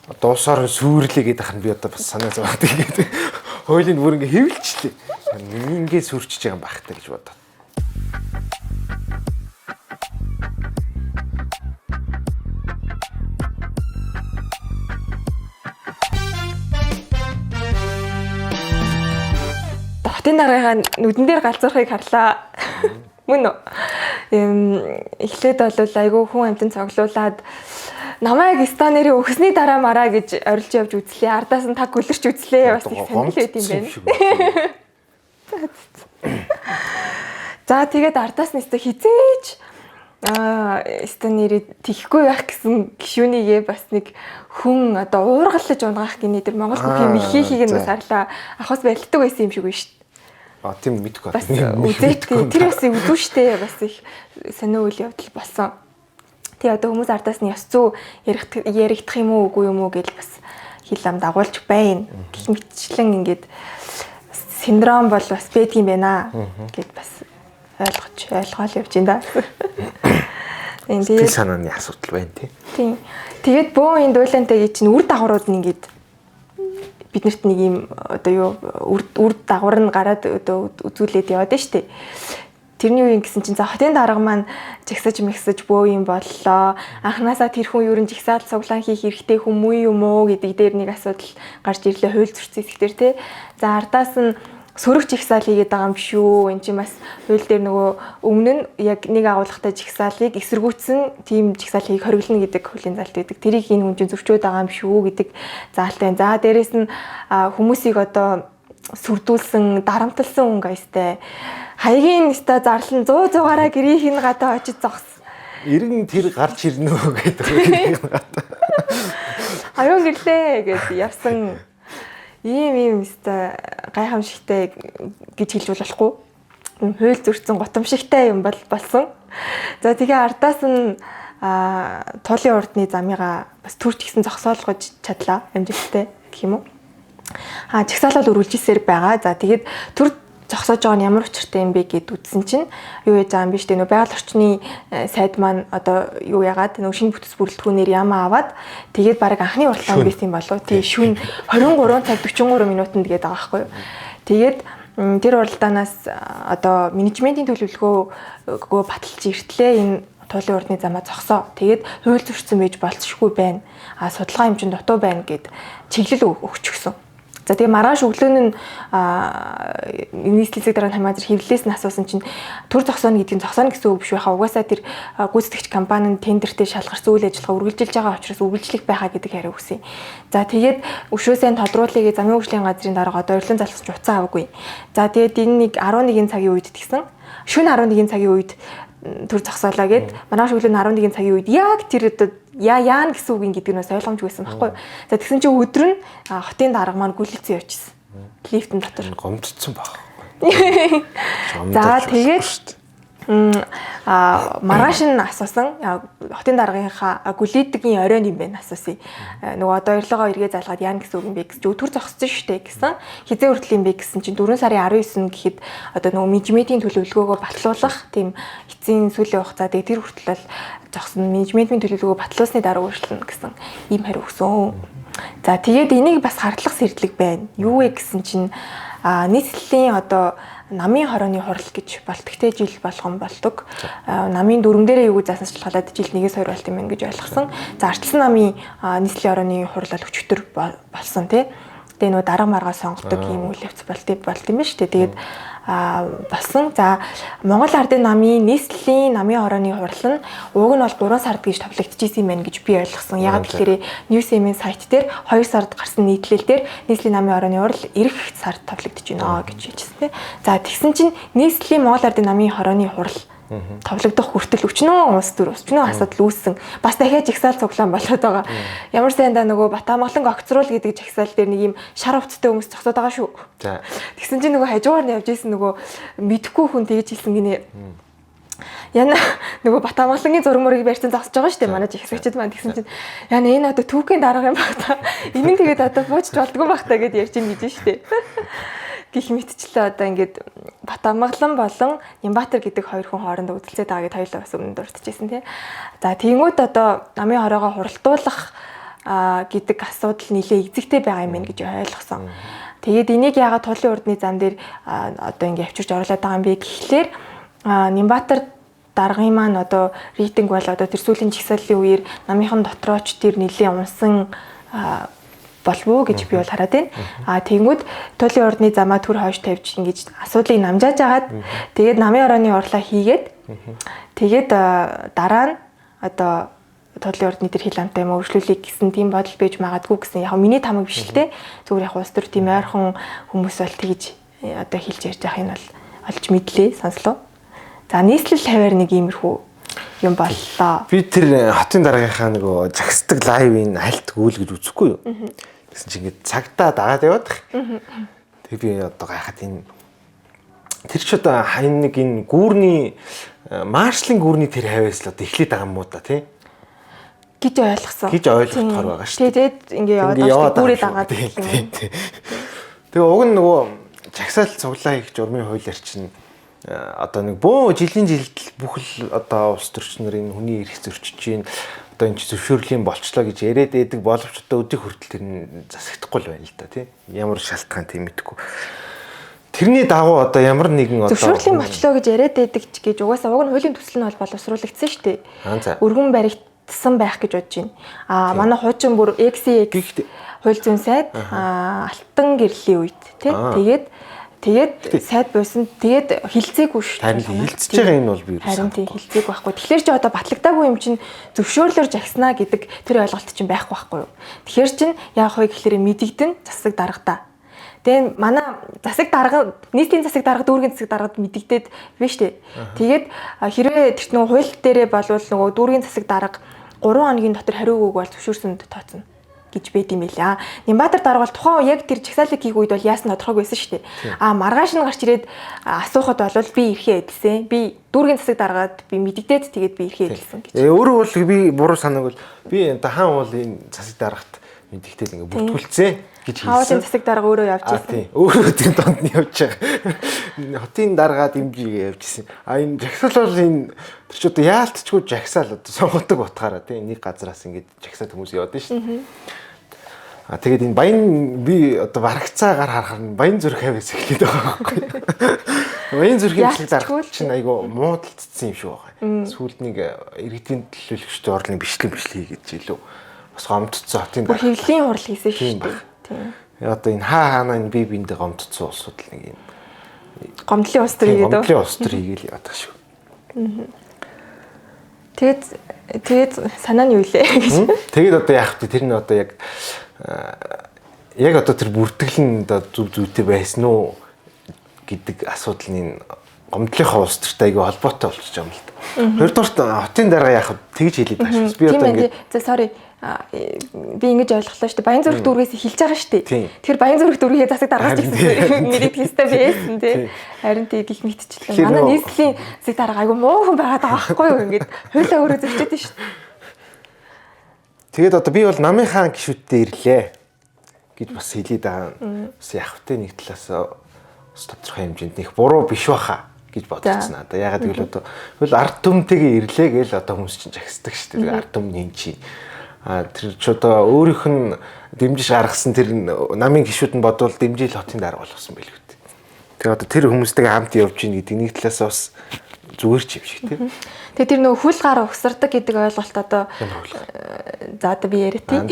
Дуусаар сүрлээ гэдэг хан би одоо бас санаа зовоод тэгээд хуулийн бүр ингээ хэвлэлчлээ. Ингээ сүрчиж байгаа юм байх та гэж бодоод. Хотын дараагаа нүдэн дээр галзуурхыг харлаа. Мөн үү? Эхлээд бол айгүй хүн амтэн цоглуулад намайг станерийн өгсний дараа мараа гэж орилж явж үзлээ. Ардаас нь таг гүлэрч үзлээ. Бас их сонирхол байт юм байна. За тэгээд ардаас нь өстө хизээж станерийг тэхгүй байх гэсэн гişүүнийгээ бас нэг хүн одоо уургалж унгаах гинэ тэр Монгол бүхийн михихийг нь бас харлаа. Ахаас барилддаг байсан юм шиг байна шүү дээ. А тийм мэдгүй. Бас үзээтэй. Тэр бас үзүүштэй бас их сонио үйл явдал болсон. Тэгээ одоо хүмүүс ардаас нь ёс зүй яригдах юм уу үгүй юм уу гэж бас хил ам дагуулж байна. Гэх мэтчлэн ингээд синдром бол бас байдгийн байна гэд бас ойлгож ойлгоол явж байна да. Тийм тэгээд санааны асуудал байна тий. Тийм. Тэгээд бөө энэ дуйлантайгийн чинь үр дагаврууд нь ингээд биднэрт нэг юм одоо юу үр дагавар нь гараад одоо үзүүлээд яваад нь штэ. Тэрний үеийн гэсэн чинь за хотын дарга маань жагсаж мэгсэж бөө юм боллоо. Анханасаа тэр хүн ер нь жагсаал цуглаан хийх хэрэгтэй хүн муу юм уу гэдэг дээр нэг асуудал гарч ирлээ хууль зөрчсөн хэсгээр тий. За ардаас нь сөрөг жагсаал хийгээд байгаа юм биш үү? Энд чинь бас хууль дээр нөгөө өмнө нь яг нэг агуулгатай жагсаалыг эсэргүүцсэн тийм жагсаал хийх хориглоно гэдэг хуулийн заалт байдаг. Тэрийг энэ хүн чинь зөрчөөд байгаа юм биш үү гэдэг заалт байна. За дээрэс нь хүмүүсийг одоо сүрдүүлсэн, дарамтлсан хүн гайстай. Хаягийн ниста зарлан 100 100-аараа гэрийнх нь гадаа очиж зогс. Иргэн тэр гарч ирнэ үү гэдэг гэрийнх нь гадаа. Аюун гэрлээ гэд явсан ийм өстой гайхамшигтай гэж хэлж болохгүй. Хууль зөрчсөн гутамшигтай юм бол болсон. За тэгээ ардаас нь туулын урдны замыгаа бас төрч гисэн зогсоолгож чадлаа амжилттай гэх юм уу. Жагсаал бол үргэлжилсээр байгаа. За тэгээд төр зогсоож байгаа нь ямар учиртай юм бэ гэд үзсэн чинь юу яаж байгаа юм бэ штэ нөө байгаль орчны сайд маань одоо юу яагаад нөө шинэ бүтц бүрэлдэхүүнээр ямаа аваад тэгээд баг анхны уралдаан байсан юм болов тий шүн 23 цаг 43 минутанд гээд байгаа байхгүй юу. Тэгээд тэр уралдаанаас одоо менежментийн төлөвлөгөөгөө баталж иртлээ энэ туулын урдны замаа зогсоо. Тэгээд хууль зөрчсөн байж болцшгүй байна. А судалгаа хэмжээнд дутуу байна гэд чиглэл өгчихсөн. За тэгээ маргааш өглөө нь нийслэлийн дараа хамаазар хэвлэлээс нь асуусан чинь төр зогсооно гэдэг нь зогсооно гэсэн үг биш байхаа. Угаасаа тэр гүйцэтгэгч компани нь тендертэй шалгарсан үйл ажиллагаа үргэлжилж байгаа учраас үргэлжлэх байхаа гэдэг хариу өгсөн. За тэгээд өшөө сайн тодруулъя гэж замын хөгжлийн газрын дарга одоо орилон залгаж уцаа аваагүй. За тэгээд энэ нэг 11 цагийн үед тэгсэн. Шөнө 11 цагийн үед төр зогсоолаа гэд маргааш өглөө 11 цагийн үед яг тэр одоо яана гэсэн үг юм гэдэг нь бас ойлгомжгүй байсан байхгүй. За тэгсэн чинь өдөр нь хотын дарга маань гүлэлцэн явчихсан. Лифтэн дотор. Гомдсон баг. За тэгээд маргааш нь асуусан хотын даргынхаа гүлийдгийн оройн юм байна асуусан. Нөгөө одоо ойрлогоо эргээ залгаад яана гэсэн үг юм бэ гэсэн чинь төр зогссон шүү дээ гэсэн. Хизээ хүртэл юм бэ гэсэн чинь 4 сарын 19 гэхэд одоо нөгөө менежментийн төлөвлөгөөгөө батлуулах тийм эцсийн сүүлийн хугацаа тэгээ тэр хүртэл бол зогсон менежментийн төлөвлөгөө батлуулсны дараа өөрчлөнө гэсэн ийм хариу өгсөн. За тэгээд энийг бас хардлах сэрдлэг байна. Юу вэ гэсэн чинь нийслэлийн одоо намын хорооны хурал гэж болтогтой жил болгон болдог. Намын дүрм дээрээ юу гэж заасан шалтгаалаад жил 1-2 болт юм байна гэж ойлгосон. За ардчилсан намын нийслэлийн орооны хурал бол өчигдөр болсон тий. Тэгээ нөгөө дарга маргаа сонгодог ийм үйл явц болт юм байна шүү дээ. Тэгээд болсон. За Монгол Ардын намын нийслэлийн намын хорооны хурал нь уг нь бол 3 сард гэж товлогдчихсэн юм байна гэж би ойлгосон. Ягаад гэхээр News M-ийн сайт дээр 2 сард гарсан нийтлэл дээр нийслэлийн намын хорооны хурал эх сард товлогдож байна гэж хэлсэн тий. За тэгсэн чинь нийслэлийн Монгол Ардын намын хорооны хурал товлогдох хүртэл өчнөө улс төр өчнөө асуудал үүссэн. Бас дахиад жагсаал цуглаан болоод байгаа. Ямар сайндаа нөгөө Батамгалан огцруул гэдэг жагсаал дээр нэг юм шар хувцастай хүмүүс зогсоод байгаа шүү. За. Тэгсэн чинь нөгөө хажуугаар нь явж исэн нөгөө мэдхгүй хүн тэгж хэлсэн гинэ. Яна нөгөө Батамгалангийн зураг мөрийг барьсан зогсож байгаа шүү дээ. Манай жагсагчид маань тэгсэн чинь яна энэ одоо түүхийн дарга юм баг та. Энэ нь тэгээд одоо буучч болдгоо баг та гэд ярьж ин гэж шүү дээ. Гэх мэтчлээ одоо ингээд Батамгалан болон Нямбатар гэдэг хоёр хүн хоорондоо үзэлцээд байгаа гэд хоёулаа бас өмнө дурдчихсэн тий. За тэгэнгүүт одоо намын хороогоо хуралдуулах гэдэг асуудал нэлээ эзэгтэй байгаа юм байна гэж ойлгосон. Тэгээд энийг яагаад туулын урдны зам дээр одоо ингэ авчирч оруулаад байгаа юм бэ гэхлээр Нямбатар даргын маань одоо рейтинг бол одоо тэр сүүлийн жагсаалын үеэр намынхан дотрооч тэр нэлээ унсан болов уу гэж би бол хараад байна. А тэгэнгүүт туйлын урдны замаа төр хойш тавьж ингэж асуудлыг намжааж агаад тэгээд намын орооны урлаа хийгээд тэгээд дараа нь одоо туйлын урдны тэр хил амтай юм өөрчлүүлэх гэсэн тийм бодол байж магадгүй гэсэн. Яг миний тамаг биш л те. Зүгээр яг улс төр тийм ойрхон хүмүүс бол тэгж одоо хэлж ярьж байх юм бол олж мэдлээ сонслоо. За нийслэл хаваар нэг иймэрхүү юм боллоо. Би тэр хотын дараагийнхаа нөгөө жагсдаг лайвын хальт гүйл гэж үзэхгүй юу? Тэгсэн чинь ингээд цагтаа дагаад яваад. Тэг би одоо гайхаад энэ тэр ч одоо хайн нэг энэ гүүрний маршлын гүүрний тэр хавьяас л одоо эхлээд байгаа юм уу та тий? Гэж ойлгосон. Гэж ойлгохоор байгаа шүү дээ. Тэгээд ингээ яваад байгаа шүү дээ. Гүүрээ дагаад. Тэгээ уг нь нөгөө жагсаал цуглаа хийх журмын хуулиар чинь одоо нэг бөө жилийн жилд бүх л одоо улс төрч нарын хүний эрх зөрчиж чинь одоо энэ зөвшөөрлийн болчлоо гэж яриад байдаг боловч одоо өдийг хүртэл тэр нь засагдахгүй л байна л да тий. Ямар шалтгаан тийм мэдэхгүй. Тэрний дагуу одоо ямар нэгэн одоо зөвшөөрлийн болчлоо гэж яриад байдаг ч гэж угаасаа уг нь хуулийн төсөл нь бол боловсруулагдсан шүү дээ. Өргөн баригдсан байх гэж бодож байна. А манай хуучин бүр XCX хууль зүйн сайд алтан гэрлийн үед тий. Тэгээд сайд байсан. Тэгээд хилцээгүй шүү дээ. Харин хилцэж байгаа энэ бол би харин тийм хилцээгүй байхгүй. Тэгэхээр чи одоо батлагдаагүй юм чинь зөвшөөрлөөр жагснаа гэдэг тэр ойлголт чинь байхгүй байхгүй юу? Тэгэхээр чин яах вэ гэхлээр мэдэгдэн засаг даргадаа. Тэгээд манай засаг дарга нийтийн засаг дарга дүүргийн засаг даргад мэдэгдээд биш үү? Тэгээд хэрвээ тэр нөгөө хууль дээрээ болвол нөгөө дүүргийн засаг дарга 3 хоногийн дотор хариу өгөөг бол зөвшөөрсөнд тооцно гэж байд юм байлаа. Нямбатар дарга бол тухайн үе яг тэр жагсаалыг хийх үед бол яасан тодорхойг байсан шүү дээ. А маргааш нь гарч ирээд асуухад бол би эрхээ эдэлсэн. Би дүүргийн засаг даргаад би мэдэгдээд тэгээд би эрхээ эдэлсэн гэж. Өөрөө бол би буруу санааг бол би одоо хаан бол энэ засаг даргат мэдэгдээд ингээ бүртгүүлсэн гэж хэлсэн. Хаалын засаг дарга өөрөө явж ирсэн. Тийм. Өөрөө тийм донд нь явж байгаа. Хотын даргаа дэмжигээ явж ирсэн. А энэ жагсаал бол энэ тэр чи одоо яалтчгүй жагсаал одоо сонгодог утгаараа тийм нэг газраас ингээд жагсаад хүмүүс яваад шүү дээ. А тэгээд энэ баян би одоо барагцаагаар харахаар нь баян зүрх хавьяас эхлээд байгаа байхгүй. Баян зүрхийн засаг дарга чинь айгу муудалцсан юм шиг байгаа. Сүүлд нэг иргэдийн төлөөлөгчдийн орлын бичлэг хийгээд илүү бас гомдцсон хотын дарга. Хэвлэлийн хурал хийсэн шүү дээ. Тийм. Одоо энэ хаа хаана энэ бие биендээ гомдцсон улсууд л нэг юм гомдлын улс төр хийгээд. Гомдлын улс төр хийгээл яваад байгаа шүү. Тэгээд санаа нь юу лээ гэж. Тэгээд одоо яах вэ? Тэр нь одоо яг одоо тэр бүртгэл нь одоо зүг зүйтэй байсан уу гэдэг асуудал нь гомдлынхоо улс төртэй айгүй холбоотой болчихж байгаа юм л да. Хоёрдугаарт хотын дарга яах вэ? Тэгж хэлээд байгаа шүү. Би одоо ингээд за sorry би ингэж ойлголоо шүү дээ. Баян зүрх дүүргээс эхэлж байгаа шүү дээ. Тэгэхээр Баян зүрх дүүргээ засаг даргаас гэсэн мэддэг ёстой байсан тий. Харин тий гих мэтчлээ. Манай нийслэлийн засаг дарга айгүй муу хүн байгаад байгаа байхгүй юу? Ингээд хуулиа өөрөө зөрчөөд шүү дээ. Тэгээд одоо би бол намын хаан гишүүдтэй ирлээ гэж бас хэлээд байгаа. Бас яг хөтэй нэг талаас бас тодорхой хэмжээнд нэг буруу биш баха гэж бодчихсон надаа. Ягаад гэвэл одоо хөл ард түмтэйгээ ирлээ гэж одоо хүмүүс чинь жагсдаг шүү дээ. Ард түмний чи тэр ч одоо өөрийнх нь дэмжиж гаргасан тэр намын гишүүд нь бодвол дэмжийл хотын дарга болгосон байлгүй дээ. Тэгээ одоо тэр хүмүүстэйгээ хамт явж гин гэдэг нэг талаас бас зүгээр ч юм шиг тийм. Тэгээ тэр нөгөө хүл гар угсардаг гэдэг ойлголт одоо за одоо би яриа тийм.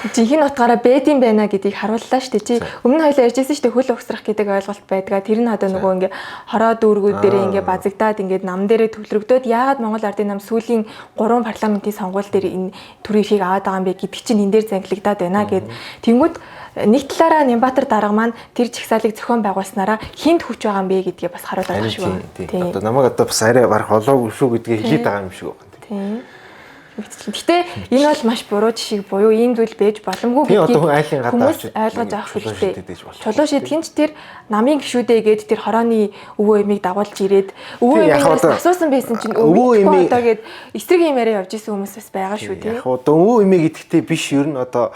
Жинхэнэ утгаараа бэд юм байна гэдгийг харууллаа шүү дээ. Чи өмнө хоёлаа ярьжсэн шүү дээ хөл угсрах гэдэг ойлголт байдгаа. Тэр нь одоо нөгөө ингээ хороо дүүргүүд дээрээ ингээ базагдаад ингээ нам дээрээ төвлөрөгдөөд яагаад Монгол Ардын нам сүүлийн 3 парламентын сонгуул дээр энэ төрийн эрхийг аваад байгаа юм бэ гэдэг чинь энэ дээр зангилагдаад байна гэд. Тэнгүүд нэг талаараа Нямбатар дарга маань тэр жагсаалыг зохион байгуулснараа хинт хүч байгаа юм бэ гэдгээ бас харуулдаг байгаа шүү. Тийм. Одоо намайг одоо бас арай барах олоогүй шүү гэдгээ хэлээд байгаа юм шиг байна. Тийм. Гэтэ энэ бол маш буруу жишээ буюу ийм зүйл байж боломгүй гэдгийг хүмүүс ойлгож авах хэрэгтэй. Чулуу шийдэх нь ч тэр намын гишүүдээ гээд тэр хорооны өвөө эмийг дагуулж ирээд өвөө эмээс асуусан байсан чинь өвөө эмээ одоо гээд эсрэг юм яриа явж исэн хүмүүс бас байгаа шүү дээ. Яг одоо өвөө эмээ гэдэгтээ биш ер нь одоо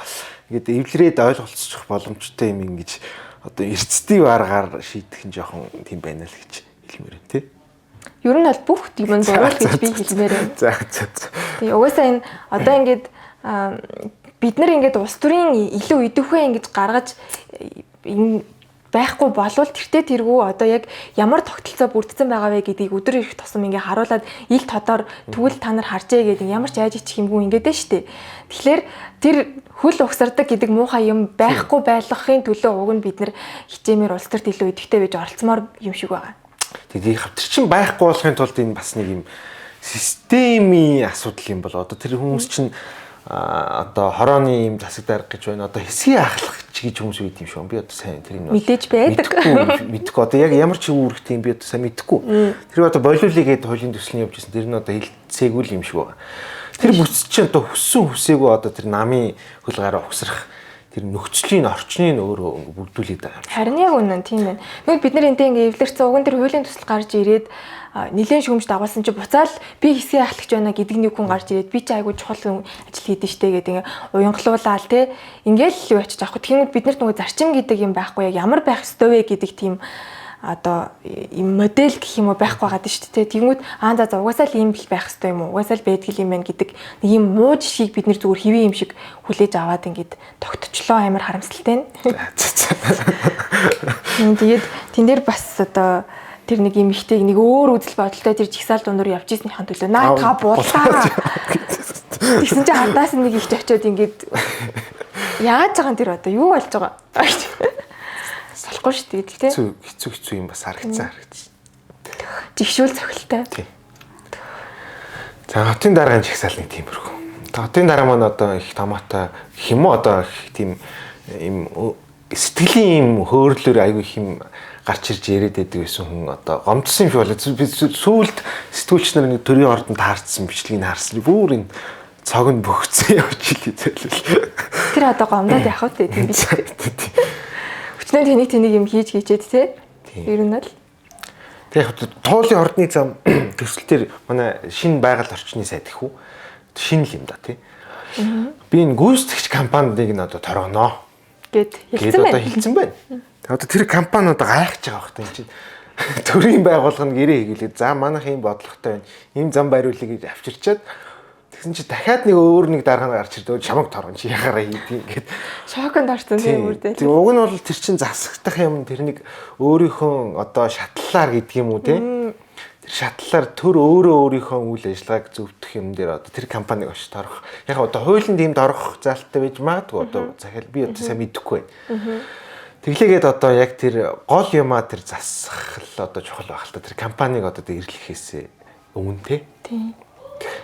ингээд эвлэрээд ойлголцох боломжтой юм ингэж одоо эрсдийн аргаар шийдэх нь жоохон тийм байна л гэж хэлмээр байна тий. Ер нь бол бүх юм буруу гэж би хэлмээр байна. За за. Тэгээ угаасаа энэ одоо ингээд Бид нар ингээд улс төрийн илүү идэвхтэй ингэж гаргаж энэ байхгүй болвол тэртээ тэргүй одоо яг ямар тогтолцоо бүрдсэн байгаа вэ гэдгийг өдөр ирэх тусам ингээ харуулад ил тодор тэгвэл та нар харжээ гэдэг ямар ч айж ичих юмгүй ингээд нь штэ. Тэгэхээр тэр хөл угсардаг гэдэг муухай юм байхгүй байлгахын төлөө уг нь бид нар хичээмээр улс төрт илүү идэвхтэй байж оролцмоор юм шиг байгаа. Тэгээд тэр чинь байхгүй болохын тулд энэ бас нэг юм системийн асуудал юм бол одоо тэр хүмүүс чинь одоо хорооны юм засаг дарга гэж байна. Одоо хэсгийн ахлагч гэж хүмүүс үйд юм шүү. Би одоо сайн тэрийг мэдээж байдаг. Мэдхгүй. Одоо яг ямар ч үүрэгтэй юм би одоо сайн мэдэхгүй. Тэр одоо болиулъя гэдээ хуулийн төслийн явж ирсэн. Тэр нь одоо хилцээгүй л юм шиг байна. Тэр бүц чинь одоо хүссэн хүсээгүй одоо тэр намын хөл гараа угсрах тэр нөхцөлийн орчныг өөрөө бүрдүүлээд байгаа юм. Харин яг үнэн тийм байна. Тэгвэл бид нар энтэй ингээ эвлэрсэн уг нь тэр хуулийн төсөл гарч ирээд нэлээд шүүмж дагуулсан чи буцаал би хэсгийн ахлагч байна гэдэг нэг хүн гарч ирээд би чи айгүй чухал ажил хийдэж штэ гэдэг ингээ уянгалуулаад те ингээл юу очиж авах. Тэгмүүд бид нарт нөгөө зарчим гэдэг юм байхгүй яг ямар байх ёстой вэ гэдэг тийм одоо юм модель гэх юм уу байхгүй байгаа шүү дээ. Тэгмүүд аа за угаасаа л ийм л байх ёстой юм уу? Угаасаа л байдаг юм байна гэдэг нэг юм муу жишгийг бид нэр зүгээр хэвийн юм шиг хүлээж аваад ингээд тогтчлоо амар харамсалтай нь. Тэгээд тэн дээр бас одоо тэр нэг юм ихтэйг нэг өөр үзэл бодолтой тэр жигсаал дундуур явж ирснийхэн төлөө наатгаа буулаа. Тэгсэн чинь хардаас нэг ихч очиод ингээд яаж байгаа юм тэр одоо юу болж байгаа? Болохгүй шүү дээ тий. Хэцүү хэцүү юм бас харагдсан. Жигшүүл цохилтой. Тий. За хотын даргын жигсаал нэг тиймэрхүү. Хотын дараа маань одоо их томоотой хэм үү одоо их тийм юм сэтгэлийн юм хөөрлөөр айгүй их юм гарч ирж яриад байдаг байсан хүн одоо гомдсон юм шиг болоо. Би сүүлд сэтгүүлч нар нэг төрийн ордон таарцсан бичлэгийг харсан. Бүр энэ цог нь бөгцсөн явж илээ зэлэл. Тэр одоо гомдоод явах үү тийм биш. Өчнөө тэнийг тэнийг юм хийж хийчээд те. Ер нь л. Тэг яг туулын ордны зам төсөл төр манай шинэ байгаль орчны сайд гэх үү. Шинэ л юм да тий. Би энэ гүйцэтгэгч компаниг нь одоо торгоноо гэд хэлсэн байна. Одоо хэлсэн байна. Тэг одоо тэр компани одоо гайхаж байгаа бох та энэ чинь төрийн байгууллага нь гэрээ хийгэлээ. За манайх ийм бодлоготой байна. Ийм зам бариулъя гэж авчирчаад тэгсэн чи дахиад нэг өөр нэг дарга нь гарч ирдэг. Чамаг торгон чи яхаараа хийдгийг гээд шоконд орсон тийм үү дээ. Тийм уг нь бол тэр чин засагдах юм тэр нэг өөрийнхөө одоо шатлалаар гэдэг юм уу те. Тэр шатлалаар төр өөрөө өөрийнхөө үйл ажиллагааг зөвтгөх юм дээр одоо тэр компаниг очиж торох. Яг одоо хуулийн тиймд орох залттай байж магадгүй одоо захиал би одоо сайн мэдэхгүй байна. Тэглээгээд одоо яг тэр гол юмаа тэр засах л одоо чухал байх л та. Тэр компаниг одоо эрлэхээс өмнө те. Тийм.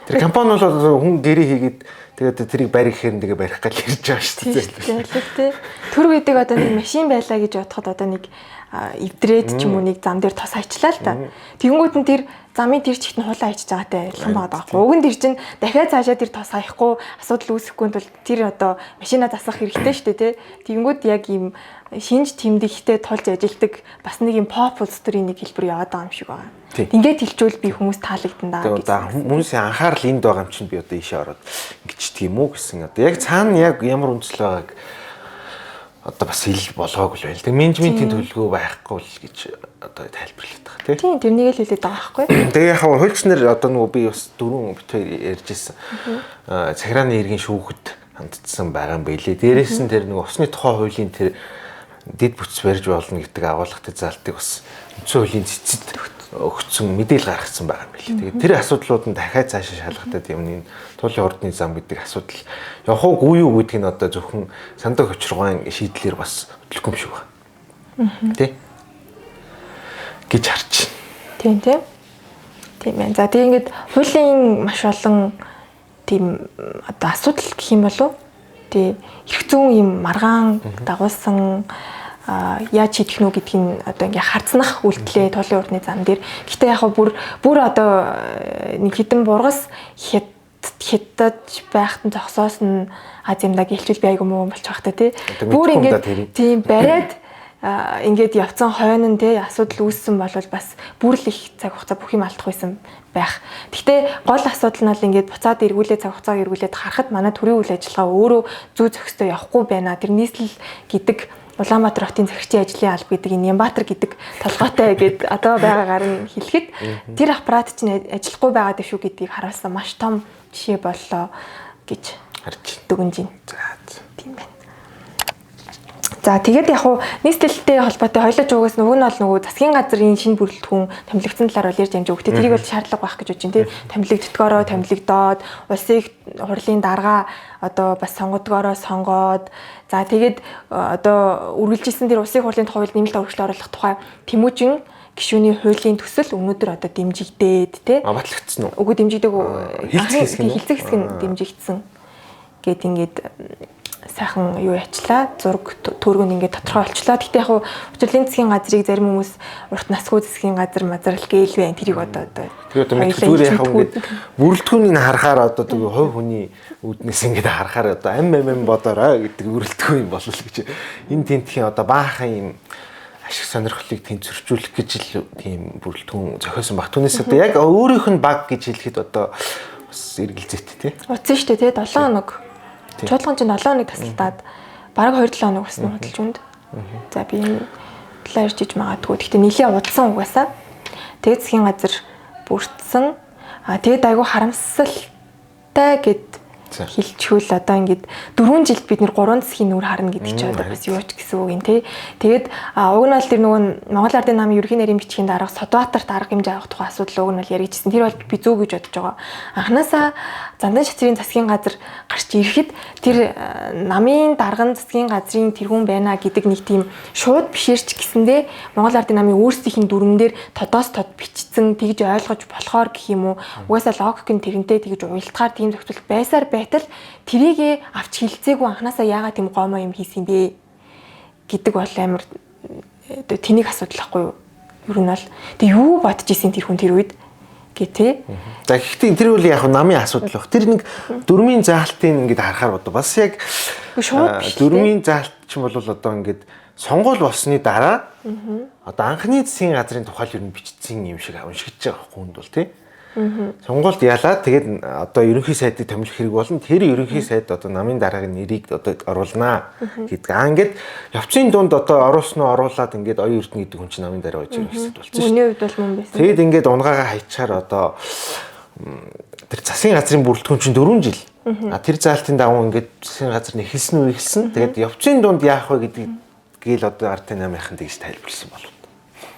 Тэр компани бол хүн гэрээ хийгээд тэгээд тэрийг барих хэрэг тэгээ барих гал ирж байгаа шүү дээ. Төр гэдэг одоо нэг машин байлаа гэж бодоход одоо нэг эвдрээд ч юм уу нэг зам дээр тос хайчлаа л та. Тэгэнгүүт нь тэр замын тэр чигт нь хулаа хайчиж байгаатай адилхан байгаа байхгүй. Уг нь тэр чинь дахиад цаашаа тэр тос хаяхгүй асуудал үүсэхгүй тул тэр одоо машина засах хэрэгтэй шүү дээ тий. Тэгэнгүүт яг ийм шинж тэмдэгтэй тулж ажилдаг бас нэг юм поп улс төрийн нэг хэлбэр яваад байгаа юм шиг байгаа. Ингээд хэлчихвэл би хүмүүс таалагдана даа гэж. Хүмүүсийн анхаарал энд байгаа юм чинь би одоо ийшээ ороод ингэчдэг юм уу гэсэн. Одоо яг цаана яг ямар үндэслэл байгааг одоо бас ил болгоогүй л байл. Тэг менежментийн төлөвлөгөө байхгүй л гэж одоо тайлбарлаад байгаа тийм. Тийм тэрнийг л хэлээд байгаа байхгүй. Тэгээ яг хуульч нар одоо нөгөө би бас дөрөв бит хоёр ярьж ирсэн. Цахирааны иргэн шүүхэд ханддсан байгаа юм байлээ. Дээрээс нь тэр нөгөө усны тухай хуулийн тэр дэд бүц барьж болно гэдэг агуулгатай залтыг бас үндсэн хуулийн цэцэд өгсөн мэдээлэл гаргацсан байгаа юм билээ. Тэгээд тэр асуудлууд нь дахиад цаашаа шалгагдаад юмны туулын ордны зам гэдэг асуудал явах уугүй юу гэдгийг нь одоо зөвхөн сандаг учиргаан шийдлэр бас хөдлөхгүй юм шиг байна. Тэ? Гэж харж байна. Тийм тийм. Тийм ээ. За тэгээ ингээд хуулийн маш олон тийм одоо асуудал гэх юм болов тий эрх зүйн юм маргаан дагуулсан яаж шийдэх нү гэдгийг нь одоо ингээ харцнах үйлдэлээ туулын урдны зам дээр. Гэтэ яг бүр одоо нэг хідэн бургас хятадж байхад нь зогсоос нь аз юмдаа гэлчүүл би айгу муу болчих واخ та тий. Бүр ингээд тийм бариад ингээд явцсан хойно нь тий асуудал үүссэн бол бас бүр л их цаг хугацаа бүх юм алдах байсан байх. Гэхдээ гол асуудал нь бол ингээд буцаад эргүүлээ цаг хугацааг эргүүлээд харахад манай төрийн үйл ажиллагаа өөрөө зүй зохистой явахгүй байна. Тэр нийслэл гэдэг Улаанбаатар хотын захирчийн ажлын алба гэдэг энэ Нямбатар гэдэг толгойтой гэд одоо байгаагаар нь хэлэхэд тэр аппарат чинь ажиллахгүй байгаа дэв шүү гэдгийг харуулсан маш том жишээ боллоо гэж Харж. Дүгнж байна. За. Тийм байна. За тэгээд яг хуу нийслэлтэй холбоотой хоёлоо жуугаас нөгөө нь бол нөгөө засгийн газрын шинэ бүрэлдэхүүн томилогдсон талаар бол ярьж амжаагүй. Гэтэ тэрийг бол шаардлага байх гэж бодож байна тий. Томилогддгоороо томилогдоод улсын хурлын дарга одоо бас сонгодгоороо сонгоод за тэгээд одоо үргэлжилсэн тэр улсын хурлын тухай хуульд нэмэлт өөрчлөлт оруулах тухай Тэмүүжин гишүүний хуулийн төсөл өнөөдөр одоо дэмжигдээд тий. А батлагдсан уу? Үгүй дэмжигдээгүй. Хилцэх хэсэг нь. Хилцэх хэсэг нь дэмжигдсэн. Гэт ингээд сайхан юу яачлаа зураг төрөг нь ингээд тодорхой болчлоо. Гэтэ яг учирлын засгийн газрыг зарим хүмүүс урт насгүй засгийн газар мазрал гээл байна. Тэрийг одоо Тэр одоо мэдэх зүгээр яг ингээд бүрэлдэхүүнийг харахаар одоо тэг хувь хүний үүднээс ингээд харахаар одоо ам ам ам бодоорой гэдэг бүрэлдэхүүн юм болол гэж энэ тентхийн одоо баахан юм ашиг сонирхлыг тэнцвэржүүлэх гэж л тийм бүрэлдэхүүн зохиосон баг. Түүнээс одоо яг өөрийнх нь баг гэж хэлэхэд одоо бас эргэлзээтэй тий. Утсан шүү дээ тий 7 хоног. Чуулган чинь 7 хоног тасалдаад бараг 2-7 хоног болсон худалж үнд. За би энэ талаар ярьж иж магадгүй. Гэхдээ нэлийн удсан угаасаа. Тэгээд засгийн газар бүрдсэн. А тэгээд айгүй харамсалтай гэд хэлчихвэл одоо ингээд 4 жилд бид нэр 3 засгийн нүур харна гэдэг чинь одоо бас юу ч гэсэн үг юм тий. Тэгээд уг нь бол тэр нөгөө Монгол Ардын намын ерөнхий нарийн бичгийн дарга Содбаатарт арга хэмжээ авах тухай асуудал уг нь бол яригдчихсэн. Тэр бол би зөв гэж бодож байгаа. Анханасаа Зандан шатрын засгийн газар гарч ирэхэд тэр намын дарга нь засгийн газрын тэргүүн байна гэдэг нэг тийм шууд бишэрч гэсэндээ Монгол Ардын намын өөрсдийнх нь дүрмээр тодоос тод бичсэн тэгж ойлгож болохоор гэх юм уу. Угаасаа логик нь тэрнтэй тэгж уялдахаар тийм зохицуулт байсаар байтал тэрийгэ авч хилцээгүй анханасаа яагаад тийм гомоо юм хийсэн бэ гэдэг бол амар тэнийг асуудал ахгүй юу. Ер нь бол тэг юу бодож исэн тэр хүн тэр үед гэ тэ. За гэхдээ тэр үл яг намын асуудал баг. Тэр нэг дөрмийн заалтыг ингээд харахаар одоо бас яг шууд дөрмийн заалт ч юм бол одоо ингээд сонгуул болсны дараа одоо анхны засгийн газрын тухай л ер нь бичсэн юм шиг уншигдж байгаа байхгүй хүнд бол тий. Сонгуульд ялаад тэгээд одоо ерөнхий сайдыг томилох хэрэг болно. Тэр ерөнхий сайд одоо намын дараагийн нэрийг одоо оруулнаа гэдэг. Аа ингээд явцын дунд одоо оруулсан уу оруулаад ингээд оюун эрдэнэ гэдэг хүн чинь намын дараа байж байгаа хэсэгт болсон шүү. Миний хувьд бол мөн байсан. Тэгээд ингээд унгаагаа хайчаар одоо тэр засгийн газрын бүрэлдэхүүн чинь 4 жил. А тэр заалтын дагуу ингээд засгийн газар нь эхэлсэн үү эхэлсэн. Тэгээд явцын дунд яах вэ гэдэг гээл одоо ардын намынхан тэгж тайлбарлсан болов.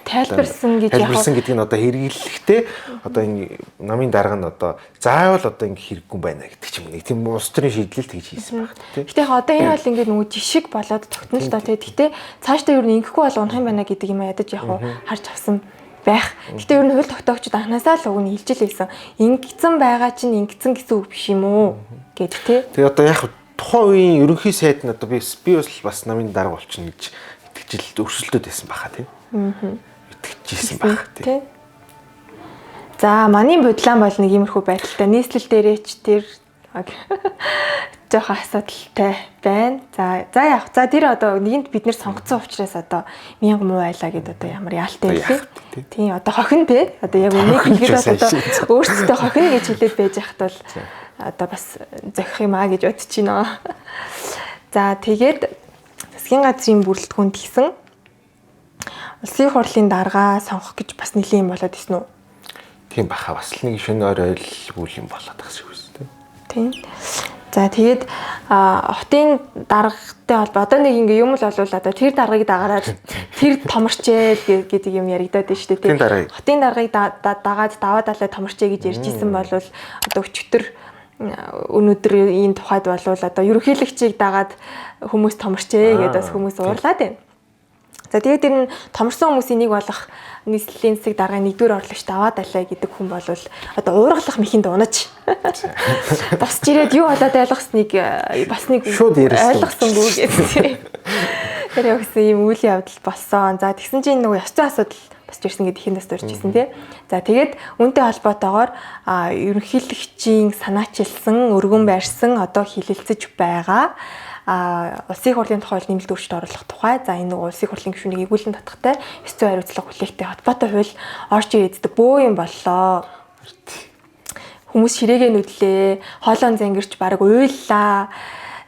Тайлбарсан гэж яг тайлбарсан гэдэг нь одоо хэрэглэхдээ одоо энэ намын дарга нь одоо заавал одоо ингэ хэрэггүй байна гэдэг ч юм уу. Нэг тийм улс төрийн шийдлэл тэгж хийсэн байх тийм. Гэтэ яг одоо энэ бол ингэ нөгөө жишг болоод тогтно л доо тий. Гэтэ цаашдаа ер нь ингэхгүй бол унах юм байна гэдэг юм ядаж яг харж авсан байх. Гэтэ ер нь хууль тогтоогчид анханасаа л уг нь хэлж л байсан. Ингэсэн байгаа чинь ингэсэн гэсэн үг биш юм уу гэд тий. Тэгээ одоо яг тухайн үеийн ерөнхий сайд нь одоо би бас намын дарга болчихно гэж итгэжил өрсөлдөд байсан баха тий. Итгэжсэн байх тий. За манай бодлон бол нэг иймэрхүү байдалтай нийслэл дээрээ ч тэр жоохон асуудалтай байна. За за яг за тэр одоо нэгэнт бид нэр сонгоцсон учраас одоо мянга муу байлаа гэд одоо ямар яалтай вэ? Тийм одоо хохин те. Одоо яг үнийг хэлгээд одоо өөрсдөө хохин гэж хэлээд байж хахад бол одоо бас зохих юм аа гэж бодож байна. За тэгээд засгийн газрын бүрэлдэхүүн тэгсэн улсын хурлын дарга сонгох гэж бас нэлийн юм болоод исэн үү? Тийм баха бас л нэг шөнө орой л юм болоод байгаа шиг үст тийм. Тийм. За тэгээд хотын даргатай холбоо одоо нэг ингээ юм л болвол одоо тэр даргыг дагараад тэр томорчээ гэдэг юм яригадаад байна шүү дээ тийм. Хотын даргыг дагаад даваа далай томорчээ гэж ярьж исэн бол одоо өчигдөр өнөөдөр ийм тухайд болвол одоо ерөнхийлөгчийг дагаад хүмүүс томорчээ гэдээ бас хүмүүс уурлаад байна. За тэгээд тэр нь томорсон хүмүүсийн нэг болох нийслэлийн засаг даргын нэгдүгээр орлогч даваа далай гэдэг хүн бол одоо уургалах мэхэнд унаж босч ирээд юу болоод ойлгосныг бас нэг ойлгосонгүй гэсэн. Тэр явсан ийм үйл явдал болсон. За тэгсэн чинь нөгөө ёс зүйн асуудал босч ирсэн гэдэг ихэнд бас дурж ирсэн тий. За тэгээд үүнтэй холбоотойгоор ерөнхийлөгчийн санаачилсан, өргөн байрсан одоо хилэлцэж байгаа. Улсын хурлын тухай нэмэлт өөрчлөлт оруулах тухай. За энэ нөгөө улсын хурлын гишүүнийг эгүүлэн татахтай ёс зүйн хариуцлага хүлээхтэй холбоотой хууль орж ирээддэг бөө юм боллоо. Хүмүүс ширээгээ нүдлээ, хоолоон зангирч бараг уйллаа.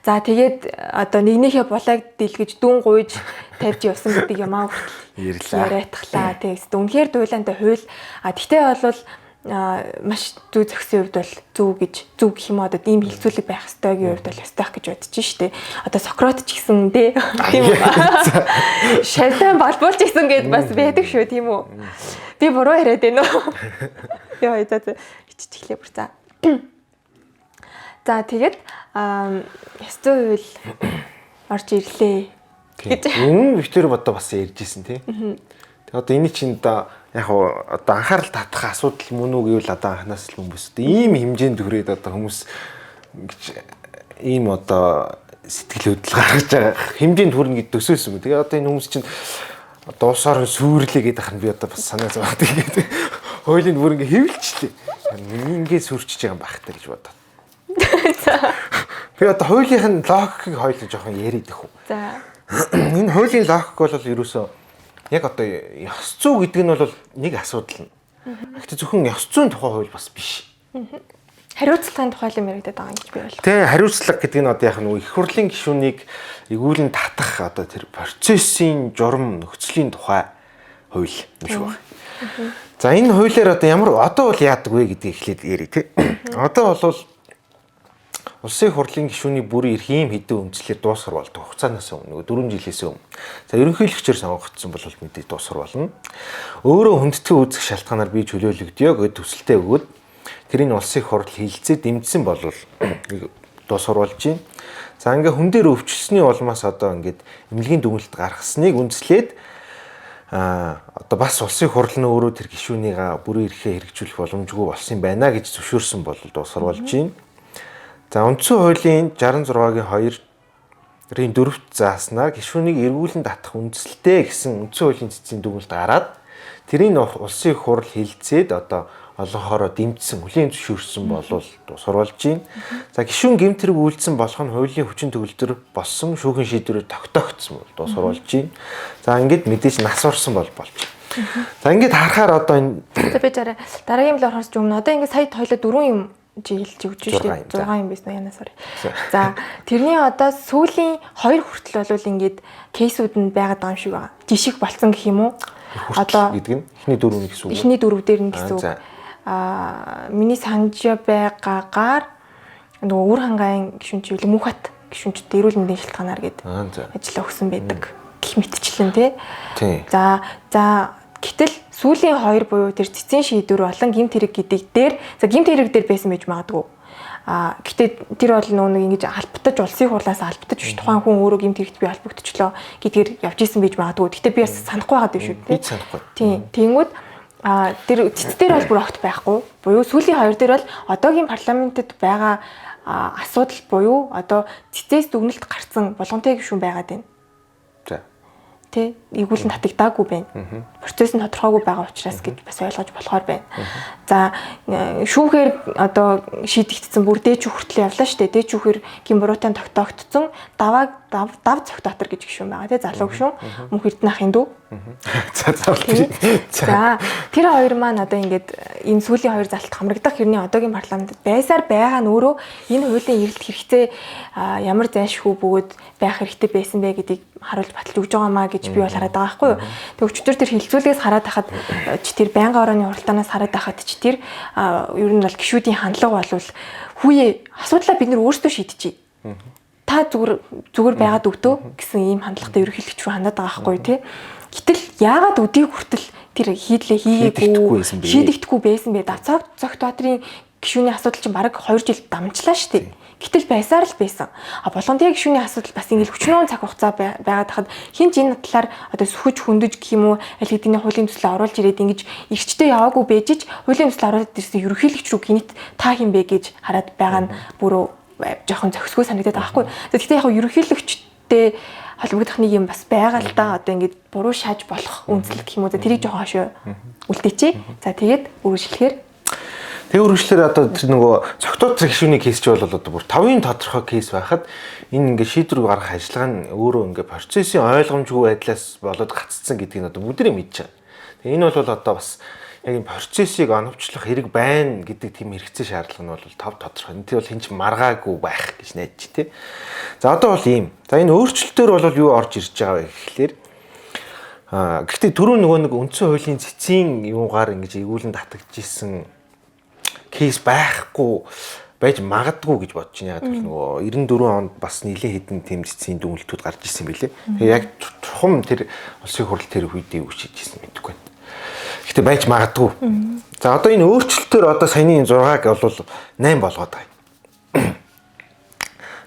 За тэгээд одоо нэгнийхээ булааг дэлгэж дүн гуйж тавьж явсан гэдэг юм аа хүртэл яриатглаа. Тэгээд үнэхээр дуйлаантай хууль. А тэгтээ бол маш зүй зохисон хувьд бол зөв гэж зөв гэх юм одоо ийм хилцүүлэг байх ёстойгийн хувьд бол ёстой гэж бодож штэ. Одоо Сократ ч гэсэн тий. Тийм үү? Шайтан балбуулж исэн гэд бас байдаг шүү, тийм үү? Би буруу яриад байна уу? Йоо, за за хиччихлээ бүр за. За тэгээд ёс зүйн хууль орж ирлээ гэж. Өмнө битэр одоо бас ярьж исэн тий. Тэгээ одоо энэ чинь одоо яг одоо анхаарал татах асуудал мөн үү гэвэл одоо анханаас л хүмүүс одоо ийм хэмжээнд хүрээд одоо хүмүүс ингэж ийм одоо сэтгэл хөдлөл гаргаж байгаа хэмжээнд хүрнэ гэд төсөөсөн. Тэгээ одоо энэ хүмүүс чинь одоо усаар сүрлээ гэдэг ахын би одоо бас санаа зовоод тэгээд хуулийн бүр ингэ хэвлэлчлээ. Миний ингэ сүрчиж байгаа юм байх та гэж бодоод. За. Би одоо хуулийнх нь логикийг хоёул жоохон яриад их үү. За. Энэ хуулийн логик бол ерөөсөө яг одоо ёс зүй гэдэг нь бол нэг асуудал нь. Гэхдээ зөвхөн ёс зүйн тухай хууль бас биш. Хариуцлагын тухай юм яригдаад байгаа юм гэж би бол. Тэ, хариуцлага гэдэг нь одоо яг нэг их хурлын гишүүнийг эргүүлэн татах одоо тэр процессын журам нөхцөлийн тухай хууль юм шиг байна. За энэ хуулиар одоо ямар одоо бол яадаг вэ гэдгийг эхлээд ярив тий. Одоо бол Улсын хурлын гишүүний бүрийн эрх ийм хэдэн үндслээр дуусгар болдог хугацаанаас өмнө 4 жилээс өмнө. За ерөнхийлөгчөөр сонгогдсон бол мэдээж дуусгар болно. Өөрөө хүндэтгэн үүсгэх шалтгаанаар бий чөлөөлөгдөё гэд төсөлтөө өгөөд тэрийг улсын хурал хилцээ дэмжсэн бол дуусгар болж байна. За ингээ хүн дээр өвчлсөний улмаас одоо ингээд эмнэлгийн дүгнэлт гаргасныг үндэслээд одоо бас улсын хурал нь өөрөө тэр гишүүнийг бүрийн эрхээ хэрэгжүүлэх боломжгүй болсон юм байна гэж зөвшөөрсөн бол дуусгар болж байна. За үндсэн хуулийн 66-гийн 2-ын 4-т зааснаар гишүүнийг эргүүлэн татах үндсэлтэй гэсэн үндсэн хуулийн цэцгийн дүгнэлт гараад тэрийг улсын хурал хилцээд одоо олонхороо дэмжсэн, хүлээн зөвшөөрсөн болвол дуусгар болж байна. За гишүүн гэмт хэрэг үйлдсэн болох нь хуулийн хүчин төгөлдөр болсон шүүхэн шийдвэрээр тогтоогдсон бол дуусгар болж байна. За ингээд мэдээж нас орсон бол болж байна. За ингээд харахаар одоо энэ За би жараа дараагийн юм л орохоос өмнө одоо ингээд сая тойлоо дөрвөн юм чи хэлж өгч шүү дээ. 6 юм байсан уу янаа sorry. За тэрний одоо сүүлийн 2 хүртэл бол ингээд кейсүүд нь байгаад байгаа юм шиг байгаа. Жишг болцсон гэх юм уу? Одоо гэдэг нь эхний дөрөв нь гэсэн үг. Эхний дөрөв дээр нь гэсэн үг. Миний санаж байгаагаар нөгөө үр хангаан гишүүн чи мөнхат гишүүнчд эрүүл мэндийн шалтгаанаар гээд ажиллаа өгсөн байдаг гэх мэтчлэн тий. За за гэтэл сүүлийн хоёр буюу тэр цэцэн шийдвэр болон гэмт хэрэг гэдэг дээр за гэмт хэрэг дээр байсан байж магадгүй. Гэтэ тэр бол нөгөө нэг ингэж албатаж улсын хурлаас албатаж биш тухайн хүн өөрөө гэмт хэрэгт би холбогдчихлоо гэдгээр явж исэн байж магадгүй. Гэтэ би бас санахгүй байгаа юм шүү дээ. Би санахгүй. Тийм. Тэнгүүд тэр цэц дээр бол бүр огт байхгүй. Буюу сүүлийн хоёр дээр бол одоогийн парламентэд байгаа асуудал буюу одоо цэцээс дүгнэлт гарсан болгонтой гишүүн байгаад байна. За. Тэ эргүүлэн татагдаагүй байна. Процесс нь тодорхойгүй байгаа учраас гэж бас ойлгож болохоор байна. За шүүхээр одоо шийдэгдсэн бүр дээд шүүх хүртэл явлаа шүү дээ. Дээд шүүхээр гин буруутай тогтоогдсон давааг дав цогтоотор гэж гишүүн байгаа тий залуу гишүүн мөнх Эрдэнэ ахын дүү. За за тэр хоёр маань одоо ингээд энэ сүүлийн хоёр залт хамрагдах хэрний одоогийн парламентод байсаар байгаа нь өөрөө энэ хуулийн эрэлт хэрэгцээ ямар зайлшгүй бөгөөд байх хэрэгтэй байсан бэ гэдгийг харуулж баталж өгж байгаа маа гэж би бол хараад байгаа байхгүй юу. Тэг өчигдөр тэр хилцүүлгээс хараад хахад чи тэр байнгын орооны хуралдаанаас хараад хахад чи тэр ер нь бол гишүүдийн хандлага болвол хүүе асуудлаа бид нэр өөрсдөө шийдчихье. Та зүгээр байгаад өгдөө гэсэн ийм хандлагатай ерөнхийлөгч рүү хандаад байгаа байхгүй тий. Гэтэл яагаад өдийг хүртэл тэр хийдлээ хийгээгүй шийдэгдэхгүй байсан бэ? Давцаг Цогтбаатрын гишүүний асуудал чинь бараг 2 жил дамжлаа шүү дээ. Гэтэл байсаар л байсан. А болгонтой гишүүний асуудал бас ингээл өчнөөн цаг хугацаа байгаад хахад хин ч энэ талаар одоо сүхэж хөндөж гэх юм уу аль хэдийн хуулийн төслөө оруулж ирээд ингэж эрчтэй яваагүй байж хуулийн төсөл оруулаад ирсэн ерөнхийлөгч рүү гинэт та хин бэ гэж хараад байгаа нь бүрөө жоохон зохисгүй санагдаад байгаа байхгүй. Гэхдээ яг ерөнхийлөгчтэй холбогдох нэг юм бас байгаа л да. Одоо ингээд буруу шааж болох үндэслэл гэх юм уу. Тэрийг жоохон хошоо үлдээчээ. За тэгээд үргэлжлэхээр Тэгээ үргэлжлэхээр одоо тэр нөгөө цогтоод гишүүний кейс чи бол одоо бүр 5-ын тодорхой кейс байхад энэ ингээд шийдвэр гаргах ажиллагаа нь өөрөө ингээд процессын ойлгомжгүй байдлаас болоод гаццсан гэдгийг одоо бүгдээрээ мэдж байгаа. Тэгээ энэ бол одоо бас яг энэ процессыг оновчлох хэрэг байна гэдэг тийм хэрэгцээ шаардлага нь бол тав тодорхой. Энэ бол хинч маргаагүй байх гэж найдаж тий. За одоо бол ийм. За энэ өөрчлөлтөөр бол юу орж ирж байгаа вэ гэхлээр гэхдээ түрүү нөгөө нэг үндсэн хуулийн цэцгийн юугаар ингэж эргүүлэн татагдчихсэн кейс байхгүй байж магадгүй гэж бодож байна. Яг л нөгөө 94 онд бас нэлээд хэдэн тэм цэцгийн дүгнэлтүүд гарч ирсэн билээ. Тэгээ яг чухам тэр улсын хурал тэр үед юу шийдсэн мэдэхгүй байна. Гэхдээ байж магадгүй. За одоо энэ өөрчлөлтөөр одоо саяны 6-аг бол 8 болгоод байгаа юм.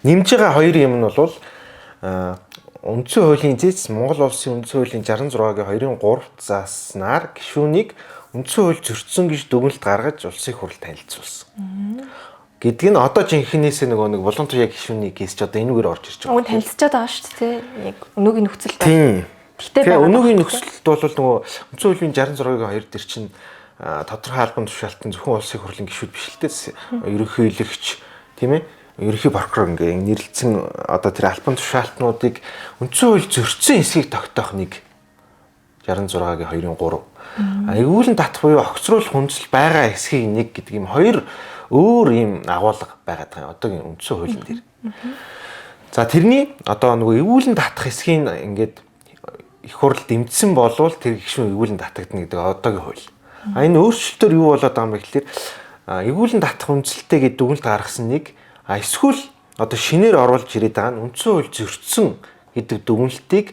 Нэмж байгаа хоёр юм нь бол үндсэн хуулийн зэц Монгол улсын үндсэн хуулийн 66-гийн 2-ын 3 зааснаар гишүүнийг үндсэн хууль зөрчсөн гэж дүгнэлт гаргаж улсын хурал танилцуулсан. Гэдэг нь одоо жинхэнээсээ нөгөө нэг Булан туяа гишүүний кейс ч одоо энүүгээр орж ирж байгаа. Уг танилцчихад байгаа шүү дээ. Яг өнөөгийн нөхцөл байна. Тийм. Гэхдээ өнөөгийн нөхцөлд бол нөгөө үндсэн хуулийн 66-гийн 2 дээр чинь тодорхой албан тушаалтан зөвхөн улсын хурлын гишүүд биш л дээ. Ерөнхийлөгч тийм ээ ерөнхий прокурор ингээ нэрлэлсэн одоо тэр албан тушаалтнуудыг үндсэн хууль зөрчсөн хэсгийг тогтоох нэг 66-гийн 2-ын 3. Эргүүлэн татах буюу огцруулах хүндэслэл байгаа хэсгийг нэг гэдэг юм хоёр өөр юм агуулга байгаад байгаа юм одоогийн үндсэн хуулийн дээр. За тэрний одоо нөгөө эргүүлэн татах хэсгийг ингээд их хурл дэмжсэн болвол тэр гишүүн эргүүлэн татагдана гэдэг одоогийн хууль. А энэ өөрчлөлтөөр юу болоод байгаа юм бэ гэхлээр эргүүлэн татах үндсэлтэй гэдэг дүгнэлт гаргасан нэг эсвэл одоо шинээр оруулж ирээд байгаа нь үндсэн хууль зөрчсөн гэдэг дүгнэлтийг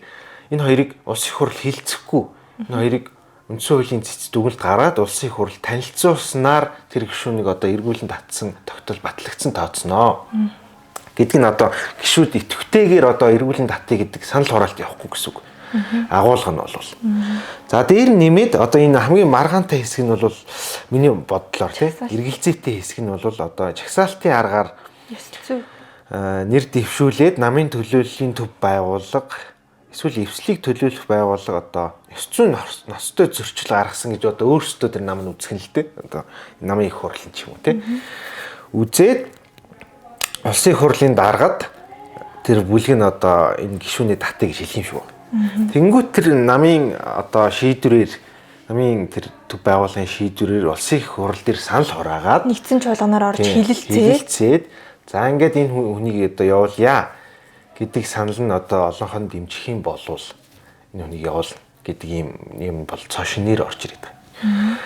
энэ хоёрыг улс их хурл хилцэхгүй энэ хоёрыг үндсэн хуулийн цэц дүгнэлт гаргаад улсын их хурл танилцуулснаар тэр гишүүнийг одоо эргүүлэн татсан тогтол батлагдсан тооцноо. Гэдэг нь одоо гишүүд идэвхтэйгээр одоо эргүүлэн татъя гэдэг санал хураалт явахгүй гэсэн үг. Агуулга нь бол. За дээр нэмээд одоо энэ хамгийн маргаантай хэсэг нь бол миний бодлоор тийм эргэлзээтэй хэсэг нь бол одоо жагсаалтын аргаар нэр дэвшүүлээд намын төлөөллийн төв байгууллага эсвэл эвслийг төлөөлөх байгууллага одоо ёс зүйн ноцтой зөрчил гаргасан гэж одоо өөрсдөө тэр нам нь үзэх нь л дээ. Одоо намын их хурлын ч юм уу тийм. Үзээд улсын их хурлын даргад тэр бүлэг нь одоо энэ гишүүний татыг гэж хэлэх юм шиг байна. Тэнгүүт тэр намын одоо шийдвэрээр намын тэр төв байгууллагын шийдвэрээр улсын их хурл дээр санал хураагаад нэгдсэн чуулганаар орж хилэлцээд за ингээд энэ хүнийг одоо явуулъя гэдэг санал нь одоо олонхон дэмжих юм болвол энэ хүнийг явуулна гэдэг юм бол цоо шинээр орж ирээд байгаа.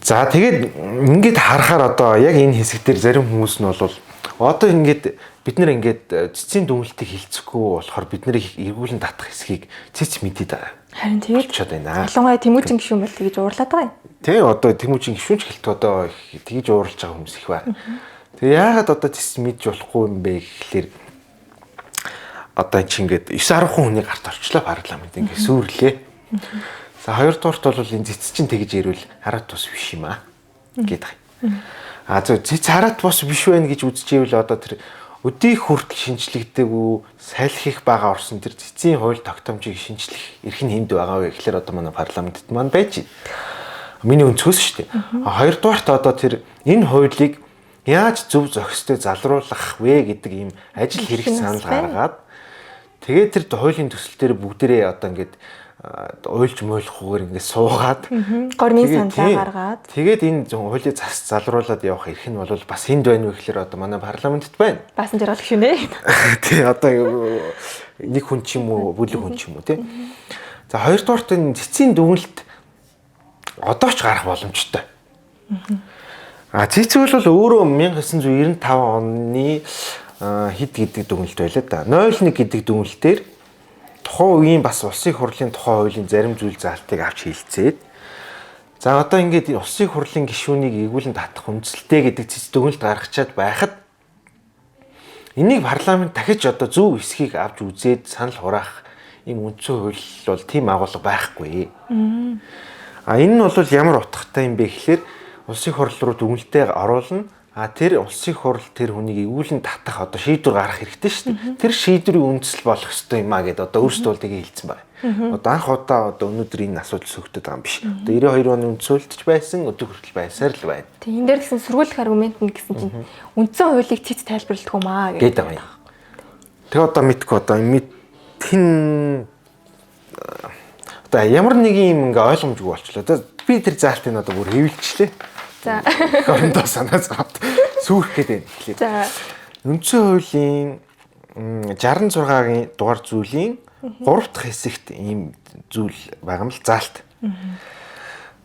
За тэгээд ингээд харахаар одоо яг энэ хэсэг дээр зарим хүмүүс нь бол одоо ингээд бид нэр ингээд цэцгийн дүнэлтийг хилцэхгүй болохоор бид нарыг эргүүлэн татах хэсгийг цэц мэдээд байгаа. Харин тэгээд байна. Ялангуяа Тэмүүжин гишүүн бол тэгж уурлаад байгаа юм. Тийм одоо Тэмүүжин гишүүн ч гэлт одоо тэгж уурлаж байгаа хүмүүс их байна. Тэгээ яагаад одоо цэц мэдж болохгүй юм бэ гэхлээр одоо чи ингээд 9 10 хүний гарт орчлоо парламент ингээд сүрлээ. За хоёрдугаарт бол энэ цэц чинь тэгж ирвэл хараат тус биш юм аа гэдэг. А зөв цэц хараат бус биш байх гэж үзчихвэл одоо тэр өдийг хүртэл шинжлэгдээгүй салхих бага орсон тэр цэцгийн хууль тогтоомжийг шинжлэх эрх нь хэнд байгаа вэ гэхлээр одоо манай парламентд маань байж байна. Миний өнцгөөс шүү дээ. Хоёрдугаарт одоо тэр энэ хуулийг яаж зөв зохистой залруулах вэ гэдэг ийм ажил хэрэг санал гаргаад тэгээд тэр хуулийн төсөл дээр бүгдээрээ одоо ингээд уйлж муйлахгүйгээр ингээд суугаад гормын саналаа гаргаад тэгээд энэ хуулийг зас залруулад явах эрх нь бол бас энд байна вэ гэхлээр одоо манай парламентд байна. Баасан жаргал гişүнэ. Тий одоо нэг хүн ч юм уу бүлэг хүн ч юм уу тий. За хоёрдугаарт энэ цэцгийн дүгнэлт одоо ч гарах боломжтой. А цэцэг бол өөрөө 1995 оны хэд гэдэг дүгнэлт байлаа да. 01 гэдэг дүгнэлтээр тухайн үеийн бас улсын хурлын тухай хуулийн зарим зүйл заалтыг авч хилцээд за одоо ингээд улсын хурлын гишүүнийг эргүүлэн татах үндсэлтэй гэдэг цэц дүгнэлт гаргачаад байхад энийг парламент дахиж одоо зөв хэсгийг авч үзээд санал хураах ийм үндсэн хууль бол тийм агуулга байхгүй. А энэ нь бол ямар утгатай юм бэ гэхлээр улсын хурл руу дүгнэлтээ оруулна. А тэр улсын хурл тэр хүнийг эргүүлэн татах одоо шийдвэр гаргах хэрэгтэй шүү дээ. Тэр шийдвэрийн үндэслэл болох ёстой юм а гэдээ одоо өөрсдөө бол тгээ хэлсэн байна. Одоо анх удаа одоо өнөөдөр энэ асуудал сөгтөд байгаа юм биш. Одоо 92 оны үндсэн хуульд ч байсан, өдөр хүртэл байсаар л байна. Тийм энэ дээр гэсэн сөргүүлэх аргумент нь гэсэн чинь үндсэн хуулийг цэц тайлбарладаг юм аа гэдэг байгаа юм. Тэгээ одоо мэдгүй одоо мэдхэн одоо ямар нэг юм ингээ ойлгомжгүй болчлоо. Одоо би тэр заалтыг одоо бүр хэвлэлчлээ. За. Орондоо санаа зовоод сүүрх гээд байна тэгэхээр. За. Үндсэн хуулийн 66-гийн дугаар зүйлийн 3 дахь хэсэгт ийм зүйл байгаа юм л заалт.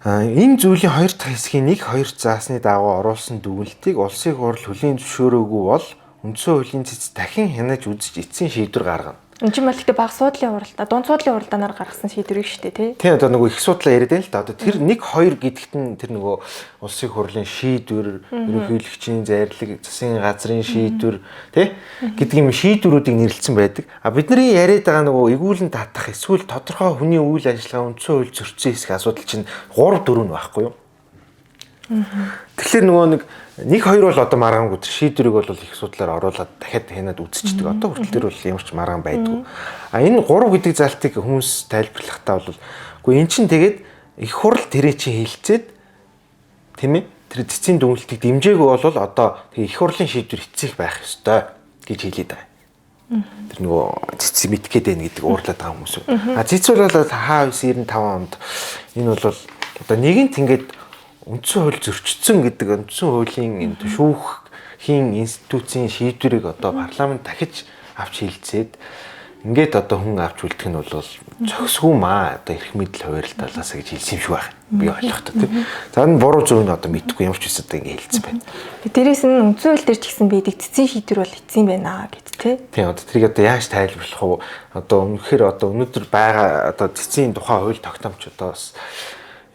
Энэ зүйлийн хоёр дахь хэсгийн 1 2 заасны дагуу оруулсан дүгнэлтийг улсын хурал хүлээн зөвшөөрөөгүй бол үндсэн хуулийн цэц дахин хянаж үзэж эцсийн шийдвэр гаргана. Энд чинь бол гэхдээ бага суудлын хуралдаа, дунд суудлын хуралдаанаар гаргасан шийдвэрийг шүү дээ, тий? Тийм, одоо нөгөө их суудлаа яриад байна л да. Одоо тэр 1 2 гэдэгт нь тэр нөгөө улсын хурлын шийдвэр, ерөнхийлөгчийн зайрлаг, засгийн газрын шийдвэр, тий? гэдэг юм шийдвэрүүдийг нэрлэсэн байдаг. А бидний яриад байгаа нөгөө эргүүлэн татах эсвэл тодорхой хүний үйл ажиллагаа үндсэн хууль зөрчсөн хэсэг асуудал чинь 3 4 нь байхгүй юу? Тэгэхээр нөгөө нэг 1 2 бол одоо маргаангүй шийдвэрийг бол их судлаар оруулаад дахиад хянаад үзчихдэг. Одоо хүртэл тэр бол ямар ч маргаан байдгүй. А энэ 3 гэдэг залтыг хүмүүс тайлбарлахдаа бол үгүй эн чинь тэгээд их хурал тэрээ чинь хилцээд тийм ээ тэр цэцгийн дүнэлтийг дэмжээгүй бол одоо тэгээ их хурлын шийдвэр эцсих байх ёстой гэж хэлээд байгаа. Тэр нөгөө цэц мэдэх гээд байна гэдэг уурлаад байгаа хүмүүс. А цэц бол Х995 онд энэ бол одоо нэгэнт ингээд үндсэн хууль зөрчсөн гэдэг үндсэн хуулийн энэ шүүхийн институцийн шийдвэрийг одоо парламент дахиж авч хилцээд ингээд одоо хүн авч үлдэх нь бол зохисгүй маа одоо эрх мэдэл хуваарил талаас гэж хэлсэн юм шиг байна. Би ойлгохдоо тийм. За энэ буруу зөв нь одоо мэдэхгүй ямар ч үс одоо ингээд хэлсэн байна. Дээрээс нь үндсэн хууль дээр ч гэсэн байдаг цэцгийн шийдвэр бол эцсийн байна гэж тий. Тийм, одоо тэрийг одоо яаж тайлбарлах вэ? Одоо үнэхээр одоо өнөөдөр байгаа одоо цэцгийн тухай хууль тогтоомч одоо бас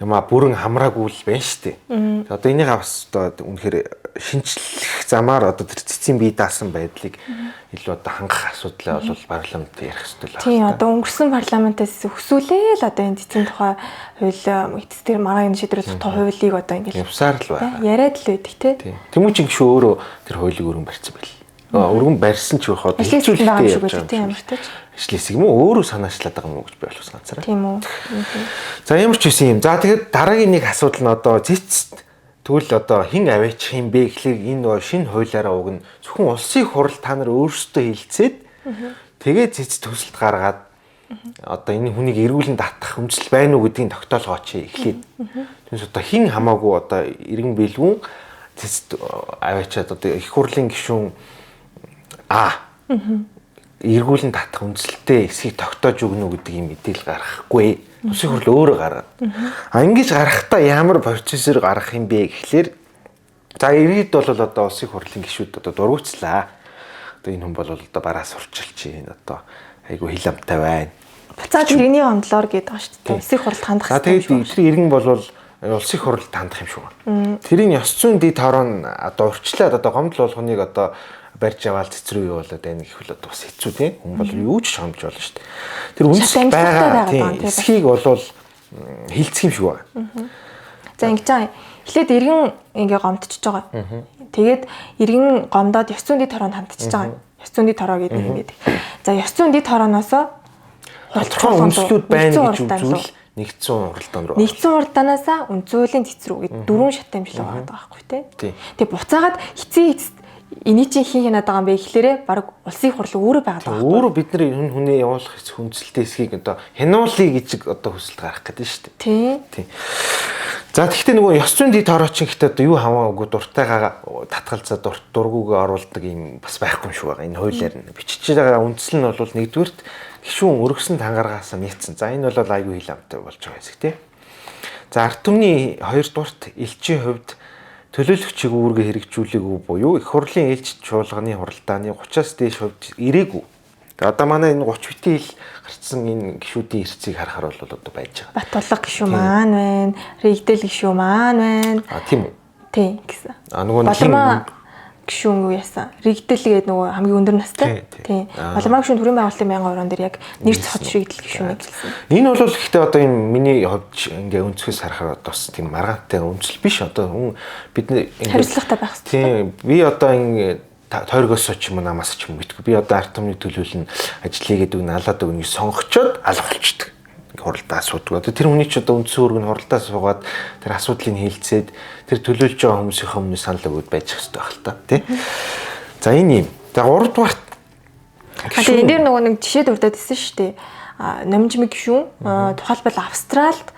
юмаа бүрэн хамраагүй л байна шүү дээ. Одоо энийг бас одоо үнэхээр шинжлэх замаар одоо тэр цэцгийн бие даасан байдлыг илүү одоо хангах асуудлаа бол парламент ярих хэрэгтэй л байна. Тийм, одоо өнгөрсөн парламентаас өсвөлээ л одоо энэ цэцгийн тухай хууль эцэс тэр маргааны шийдвэрлэх тухай хуулийг одоо ингээл явсаар л байна. Яриад л байдаг тий. Тэмүүчин гişүү өөрөө тэр хуулийг өргөн барьсан байл. Өргөн барьсан ч байх одоо хэцүүлэлтэй явж байгаа юм шиг тийм. Ажил хэсэг юм уу өөрөө санаачлаад байгаа юм уу гэж би ойлгосон ганцаараа. Тийм үү. За ямар ч үсэн юм. За тэгэхээр дараагийн нэг асуудал нь одоо цэцэд тэгвэл одоо хэн аваачих юм бэ гэхлээр энэ нөгөө шинэ хуулиараа уг нь зөвхөн улсын хурал та нар өөрсдөө хилцээд тэгээд цэц төсөлт гаргаад одоо энэ хүнийг эргүүлэн татах хүмсэл байна уу гэдгийг тогтоолгооч эхлээд. Түүнээс одоо хэн хамаагүй одоо иргэн бэлгүүн цэцэд аваачаад одоо их хурлын гишүүн эргүүлэн татах үндсэлтэй эсхийг тогтоож өгнө үү гэдэг юм мэдээлэл гаргахгүй. Улсын хурал өөрөө гаргана. А ингэж гаргахтаа ямар процессор гаргах юм бэ гэхлээр за иргэд бол одоо улсын хурлын гишүүд одоо дургуйцлаа. Одоо энэ хүн бол одоо бараа сурчилж чинь одоо айгүй хил амтай байна. Буцаад иргэний гомдлоор гэдэг байгаа шүү дээ. Улсын хуралд хандах хэрэгтэй. За тэгээд тэр иргэн бол улсын хуралд хандах юм шиг байна. Тэрийн ёс зүйн дэд хорон одоо урьдчилаад одоо гомдол болгоныг одоо барьж аваад цэц рүү явуулаад байна гэх бол бас хэцүү тийм. Хүн бол юу ч шомж болно шүү дээ. Тэр үндэс байгаа тийм эсхийг бол хилцэх юм шиг байна. За ингэж байгаа. Эхлээд иргэн ингээ гомдчихж байгаа. Тэгээд иргэн гомдоод ёс зүйн дэд хороонд хандчихж байгаа. Ёс зүйн дэд хороо гэдэг юм байдаг. За ёс зүйн дэд хорооноос тодорхой үндслүүд байна гэж үзвэл нэгдсэн хуралдаан руу. Нэгдсэн хуралдаанаас үндсэн хуулийн цэц рүү гэдэг дөрвөн шат амжилт байгаа байхгүй тий. Тэгээ буцаагаад эцсийн эцэст эний чинь хин хянаад байгаа юм бэ гэхлээрэ баг улсын хурал өөрөө байгаад байгаа. Өөрөө бид нар хүн хүнээ явуулах хэсэг хүндлэлтэй эсхийг одоо хянуулъя гэж одоо хүсэлт гаргах гэдэг нь шүү дээ. Тийм. За тэгэхдээ нөгөө ёс зүйн дэд хороо чинь гэхдээ одоо юу хамаагүй дуртайгаа татгалзаа дургүйгээ оруулдаг юм бас байхгүй юм шиг байгаа. Энэ хуулиар нь бичиж байгаа үндсэл нь бол нэгдүгüрт гишүүн өргөсөн тангарагаас нийцсэн. За энэ бол айгүй хил амтай болж байгаа хэсэг тий. За ард түмний хоёрдугаарт элчийн хувьд төлөөлөгчийг үүргээ хэрэгжүүлээгүй буюу их хурлын ээлж чуулганы хуралдааны 30-аас дээш хувьд ирээгүй. Одоо манай энэ 30 битгий хил гарцсан энэ гишүүдийн эрсцийг харахаар бол одоо байж байгаа. Батулга гишүүн маань байна, Рэгдэл гишүүн маань байна. А тийм үү? Тийм гэсэн. А нөгөө нэг гишүүн юу яасан? Рэгдэл гэдэг нөгөө хамгийн өндөр настай. Тийм. Баламаа гишүүн төрийн байгуулалтын 1000 орон дээр яг нэр цохож Рэгдэл гишүүнийг хэлсэн. Энэ бол гэхдээ одоо энэ миний хувьд ингээ өнцгөөс харахаар одоо бас тийм маргаантай өнцөл биш. Одоо хүн бид ингээ хариуцлагатай байх хэрэгтэй. Тийм. Би одоо ингээ тойргоосоо ч юм уу намаас ч юм мэдгүй. Би одоо ард түмний төлөөлөл нь ажил хийгээд өгнө, алаад өгнө гэж сонгочоод алга болчдөг. Хуралдаа асуудаг. Одоо тэр хүний ч одоо үндсэн үүрэг нь хуралдаа суугаад тэр асуудлыг хилцээд тэр төлөөлж байгаа хүмүүсийнхээ өмнө санал өгөөд байж хэрэгтэй байх л та тий. За энэ юм. За гуравдугаарт тэгээ энэ дээр нөгөө нэг жишээ дурдаад ирсэн шүү дээ. Номжмиг гишүүн тухайлбал Австралид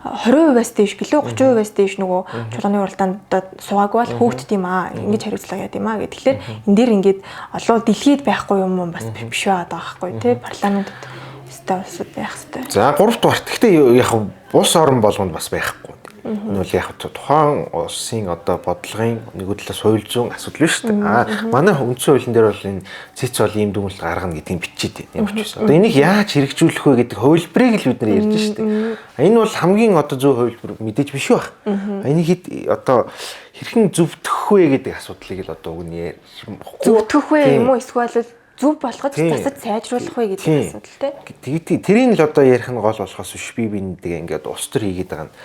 20%-аас дээш гэлөө 30%-аас дээш нөгөө чуулганы хуралдаанд суугаагүй бол хөөгддөг юм аа. Ингэж хариуцлага яа гэм аа гэх. Тэгэхээр энэ дээр ингээд олон дэлхийд байхгүй юм бас биш байгаад байгаа байхгүй тий. Парламентэд өстой улсууд байх хэрэгтэй. За гуравдугаарт. Гэхдээ яг улс орон болгонд бас байхгүй. Энэ бол яг тухайн улсын одоо бодлогын нэг талаас хууль зүйн асуудал биш үү? Манай үндсэн хуулийн дээр бол энэ ЦЭЦ бол ийм дүгнэлт гаргана гэдгийг бичээд байна. Ямар ч байсан. Одоо энийг яаж хэрэгжүүлэх вэ гэдэг хувилбарыг л бид нар ярьж шүү дээ. Энэ бол хамгийн одоо зөв хувилбар мэдээж биш байх. Энийг хэд одоо хэрхэн зөвтгөх вэ гэдэг асуудлыг л одоо уг нь зөвтгөх вэ юм уу эсвэл зөв болгож засаж сайжруулах вэ гэдэг асуудал тий. Тэрийг л одоо ярих нь гол болохоос биш би биндээ ингээд улс төр хийгээд байгаа нь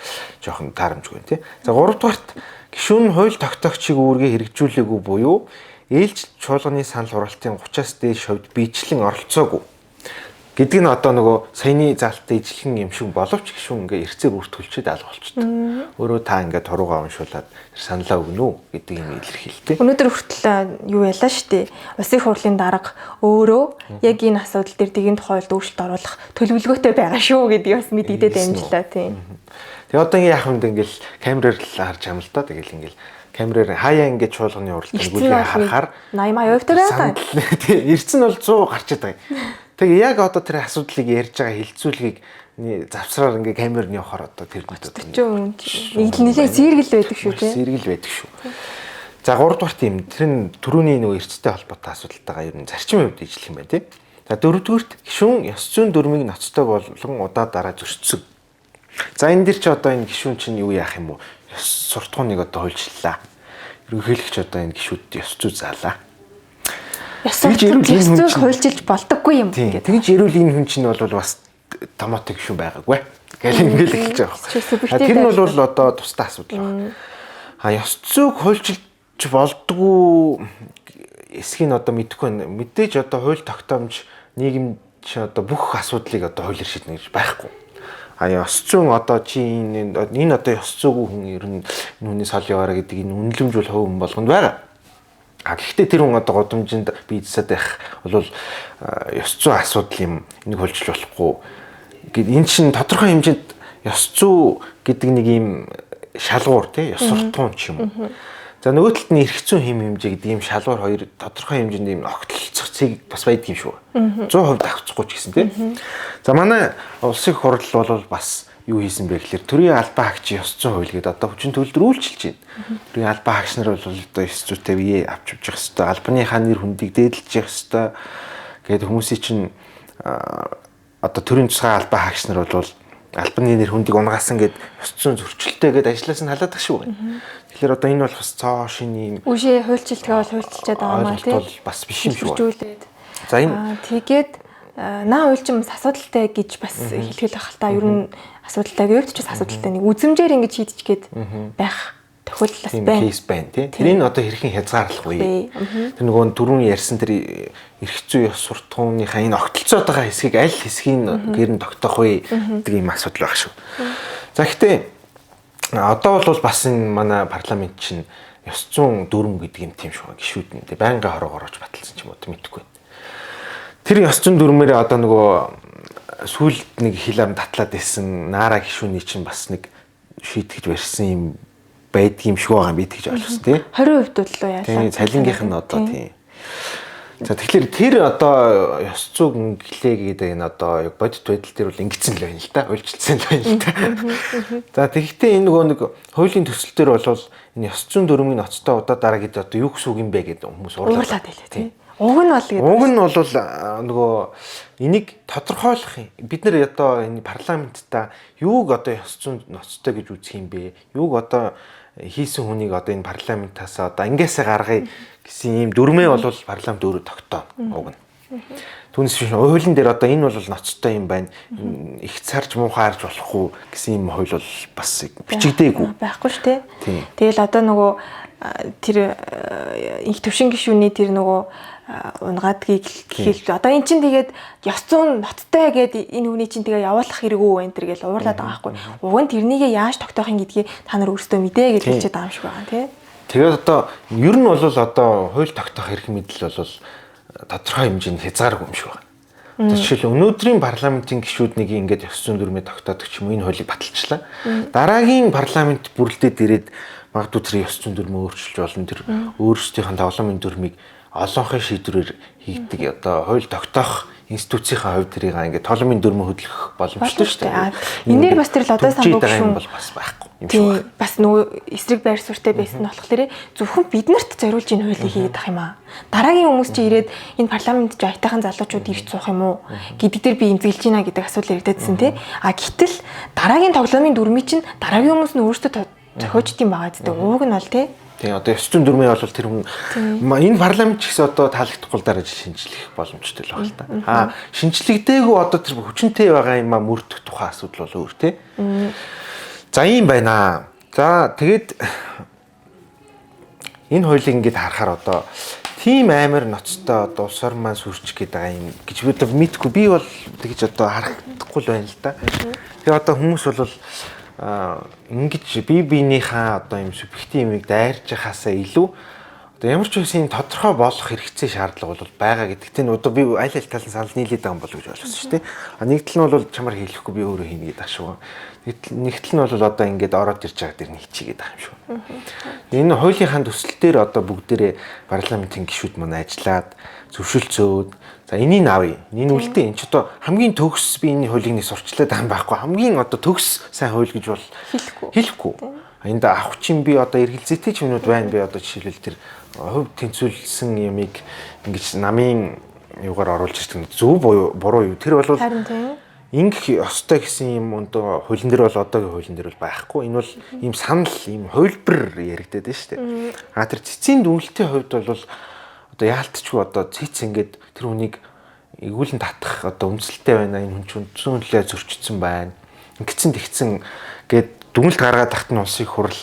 жоохон таарамжгүй тий. За 3 дугаарт гишүүн хууль тогтоогчийг үүргээ хэрэгжүүлээгүй буюу ээлж чуулганы санал хураалтын 30-аас дээш хувьд биечлэн оролцоогүй гэдэг нь одоо нөгөө саяны заалттай ижилхэн юм шиг боловч гишүүн ингээ эрцээр бүртгүүлчихэд алга болчдөг. Өөрөө та ингээ туруугаа уншуулад тэр саналаа өгнө үү гэдэг юм илэрхийлтэй. Өнөөдөр хүртэл юу ялаа штэ. Улсын хурлын дарга өөрөө яг энэ асуудал дээр дэгийн тухай хуульд өөрчлөлт оруулах төлөвлөгөөтэй байгаа шүү гэдгийг бас мэдэгдээд амжлаа тийм. Тэгээ одоо ингээ яах вэ ингээл камераар л харж юм л та. Тэгэл ингээл камераар хаяа ингээд чуулганы уралдаан гүйлгээ харахаар 80 80% байгаа. Тийм, эрц нь бол 100 гарч идэг. Тэгээ яг одоо тэр асуудлыг ярьж байгаа хилцүүлгийг завсраар ингээ камерны явахаар одоо тэр 40% нэг л нэлээд сэргэл байдаг шүү тийм. Сэргэл байдаг шүү. За 3 дугаар тийм тэр нь түрүүний нөгөө эрцтэй холбоотой асуудалтайгаа ер нь зарчим хувьд ижлэх юм байна тийм. За 4 дугаарт гишүүн ёс зүйн дүрмийг ноцтой болон удаа дараа зөрчсөн. За энэ дэр чи одоо энэ гишүүн чинь юу яах юм бэ? Ёс суртахууныг одоо хуульчлаа. Ерөнхийлөгч одоо энэ гишүүд ёс зүй заалаа. Ёс зүйн хуульчилж болдоггүй юм гэдэг. Тэгж ярил энэ хүн чинь бол бас томото гишүүн байгаагүй гэл ингээл эхэлж байгаа юм. Тэр нь бол одоо тусдаа асуудал байна. Ёс зүйг хуульчилж болдгоо эсхийг одоо мэдэхгүй байна. Мэдээж одоо хууль тогтоомж нийгэм чи одоо бүх асуудлыг одоо хуулиар шийднэ гэж байхгүй. Ёс зүйн одоо чи энэ одоо ёс зүйгүй хүн ер нь энэ хүний сал яваараа гэдэг энэ үнэлэмж бол хувь хүн болгонд байгаа. Гэхдээ тэр хүн одоо гудамжинд бие засаад байх бол ёс зүйн асуудал юм энийг хуульчилж болохгүй гэд энэ чинь тодорхой хэмжээнд ёс зүй гэдэг нэг юм шалгуур тий ёс суртахуун ч юм уу. За нөгөө талд нь эрх зүйн хэм хэмжээ гэдэг ийм шалгуур хоёр тодорхой хэмжээнд ийм огтлцох цэг бас байдаг юм шүү. 100% давхцахгүй ч гэсэн тий. За манай улсын хурал бол бас юу хийсэн бэ гэхээр төрийн албан хаагчийн ёс зүйн хууль гэдэг одоо хүчин төлөдөр үйлчилж байна. Төрийн албан хаагч нар бол одоо ёс зүйтэй бие авч явж явах ёстой, албаныхаа нэр хүндийг дээдэлж явах ёстой гэдэг хүмүүсийн чинь одоо төрийн тусгай албан хаагч нар бол албаны нэр хүндийг унгаасан гэд ёс зүйн зөрчилтэй гэд ажлаас нь халаадаг шүү. Тэгэхээр одоо энэ бол бас цоо шинэ юм. Үшээ хуульчилтгээ бол хуульчилчаад байгаа маа тий. Бол бас биш юм шүү. За энэ тэгээд наа хуульчин бас асуудалтай гэж бас хэлгэл байх л та. Ер нь асуудалтай гэвэл ч бас асуудалтай нэг үзмжээр ингэж шийдчих гээд байх тохиолдол бас байна. Кейс байна тий. Тэрийг одоо хэрхэн хязгаарлах вэ? Тэр нөгөө түрүүн ярьсан тэр эрх зүй ёс суртахууныхаа энэ огтлцоод байгаа хэсгийг аль хэсгийг гэр нь тогтоох вэ гэдэг ийм асуудал байх шүү. За гэхдээ одоо бол бас энэ манай парламент чинь ёс зүйн дүрм гэдэг юм тийм шүү. Гишүүд нь байнгын хороогоор оч баталсан ч юм уу мэдэхгүй. Тэр ёс зүйн дүрмээр одоо нөгөө сүүлд нэг хил ам татлаад исэн Нара гишүүний чинь бас нэг шийтгэж барьсан юм байдаг юм шиг байгаа юм би тэгж ойлгосон тий. 20% боллоо яалаа. Тийм, цалингийнх нь одоо тий. За тэгэхээр тэр одоо ёс зүйг инглээ гэдэг энэ одоо яг бодит байдал дээр бол ингэсэн л байна л да. Уйлжилсан л байна л да. За тэгэхдээ энэ нөгөө нэг хуулийн төсөл дээр бол энэ ёс зүйн дүрмийн ноцтой удаа дараа гэдэг одоо юу гэсэн үг юм бэ гэдэг хүмүүс уурлаад байлаа тий. Уг нь бол гэдэг. Уг нь бол нөгөө энийг тодорхойлох юм. Бид нэр одоо энэ парламентта юуг одоо ёс зүйн ноцтой гэж үзэх юм бэ? Юуг одоо хийсэн хүнийг одоо энэ парламентаас одоо ангиасаа гаргая гэсэн ийм дүрмээ бол парламент өөрөө тогтооно уг нь. Түүнээс биш хуулийн дээр одоо энэ бол ноцтой юм байна. Их царж муухай харж болохгүй гэсэн ийм хууль бол бас бичигдээгүй. Байхгүй шүү дээ. Тэгэл одоо нөгөө тэр их төвшин гишүүний тэр нөгөө унгаадгийг гэхэл одоо эн чинь тэгээд ёс зүйн ноцтой гээд энэ хүний чинь тэгээ явуулах хэрэггүй энэ төр гэж уурлаад байгаа байхгүй. Уг нь тэрнийгээ яаж тогтоох юм гэдгийг та нар өөрсдөө мэдээ гэж хэлчихэд байгаа юм шиг байгаа тий. Тэгээд одоо ер нь бол одоо хууль тогтоох эрх мэдэл бол тодорхой хэмжээнд хязгааргүй юм шиг байна. Жишээл өнөөдрийн парламентын гишүүд нэг ингээд ёс зүйн дүрмээ тогтоодог ч юм уу энэ хуулийг баталчлаа. Дараагийн парламент бүрэлдээд ирээд магадгүй тэр ёс зүйн дүрмээ өөрчилж болно. Тэр өөрсдийнх нь тоглоомын дүрмийг олонхын шийдвэрээр хийгдэг одоо хууль тогтоох институцийнхаа хувьд тэрийг ингээд толомын дүрмэн хөдлөх боломжтой шүү дээ. Энэ дээр бас тэр лодой самбуу гişүн бол бас байхгүй юм шиг байна. Бас нөгөө эсрэг байр суурьтай байсан нь болохоор зөвхөн биднэрт зориулж энэ хуулийг хийгээд ах юм аа. Дараагийн хүмүүс чи ирээд энэ парламент чи аятайхан залуучууд ирж суух юм уу гэдэг дээр би эмзэглэж байна гэдэг асуудал яригдсан тий. А гэтэл дараагийн тоглоомын дүрмийг чинь дараагийн хүмүүс нь өөрсдөө зохиожд юм байгаа гэдэг. Ууг нь бол тий. Тийм одоо 9 зүйн дүрмийн бол тэр хүн энэ парламент ч гэсэн одоо таалагдахгүй дараа жил шинжлэх боломжтой л байна л да. Аа шинжлэгдээгүй одоо тэр хүчинтэй байгаа юм а мөрдөх тухай асуудал бол өөр тий. За ийм байна. За тэгээд энэ хуулийг ингээд харахаар одоо тийм амар ноцтой одоо улс орн маань сүрчих гээд байгаа юм гэж би одоо мэдгүй, би бол тэгж одоо харагдахгүй л байна л да. Тэгээ одоо хүмүүс бол ингэж бие биенийхээ одоо юм субъектив юмыг дайрж хасаа илүү одоо ямар ч байсан тодорхой болох хэрэгцээ шаардлага бол байгаа гэдэгт нь одоо би аль аль талын санал нийлээд байгаа юм болов гэж ойлгосон шүү дээ. А нэг тал нь бол чамаар хэлэхгүй би өөрөө хийнэ гэдэг ашиг. Нэг тал нь бол одоо ингээд ороод ирж байгаа дэр нь хичээгээд байгаа юм шүү. Энэ хуулийнхаа төсөл дээр одоо бүгдээрээ парламентын гишүүд маань ажиллаад зөвшөлдсөөд за энийг авъя. Энэ үлдээ. Энэ ч одоо хамгийн төгс би энэ хуулийг нэг сурчлаад байгаа юм байхгүй. Хамгийн одоо төгс сайн хууль гэж бол хэлэхгүй. Энд авах чинь би одоо эргэлзээтэй ч юмнууд байна. Би одоо жишээлбэл тэр хувь тэнцвүүлсэн юмыг ингэж намын юугаар оруулж ирдэг зөв буюу буруу юу. Тэр бол ингэх ёстой гэсэн юм одоо хуулийн дээр бол одоогийн хуулийн дээр бол байхгүй. Энэ бол ийм санал, ийм хувилбар яригдаад байна шүү дээ. А тэр цэцгийн дүнэлтийн хувьд бол одоо яалтчгүй одоо цэц ингээд тэр хүнийг эргүүлэн татах одоо үндэслэлтэй байна. Энэ хүн чинь үндсэн хуулиа зөрчсөн байна. Ингэсэн тэгсэн гээд дүнэлт гаргаад тахт нь улсын хурал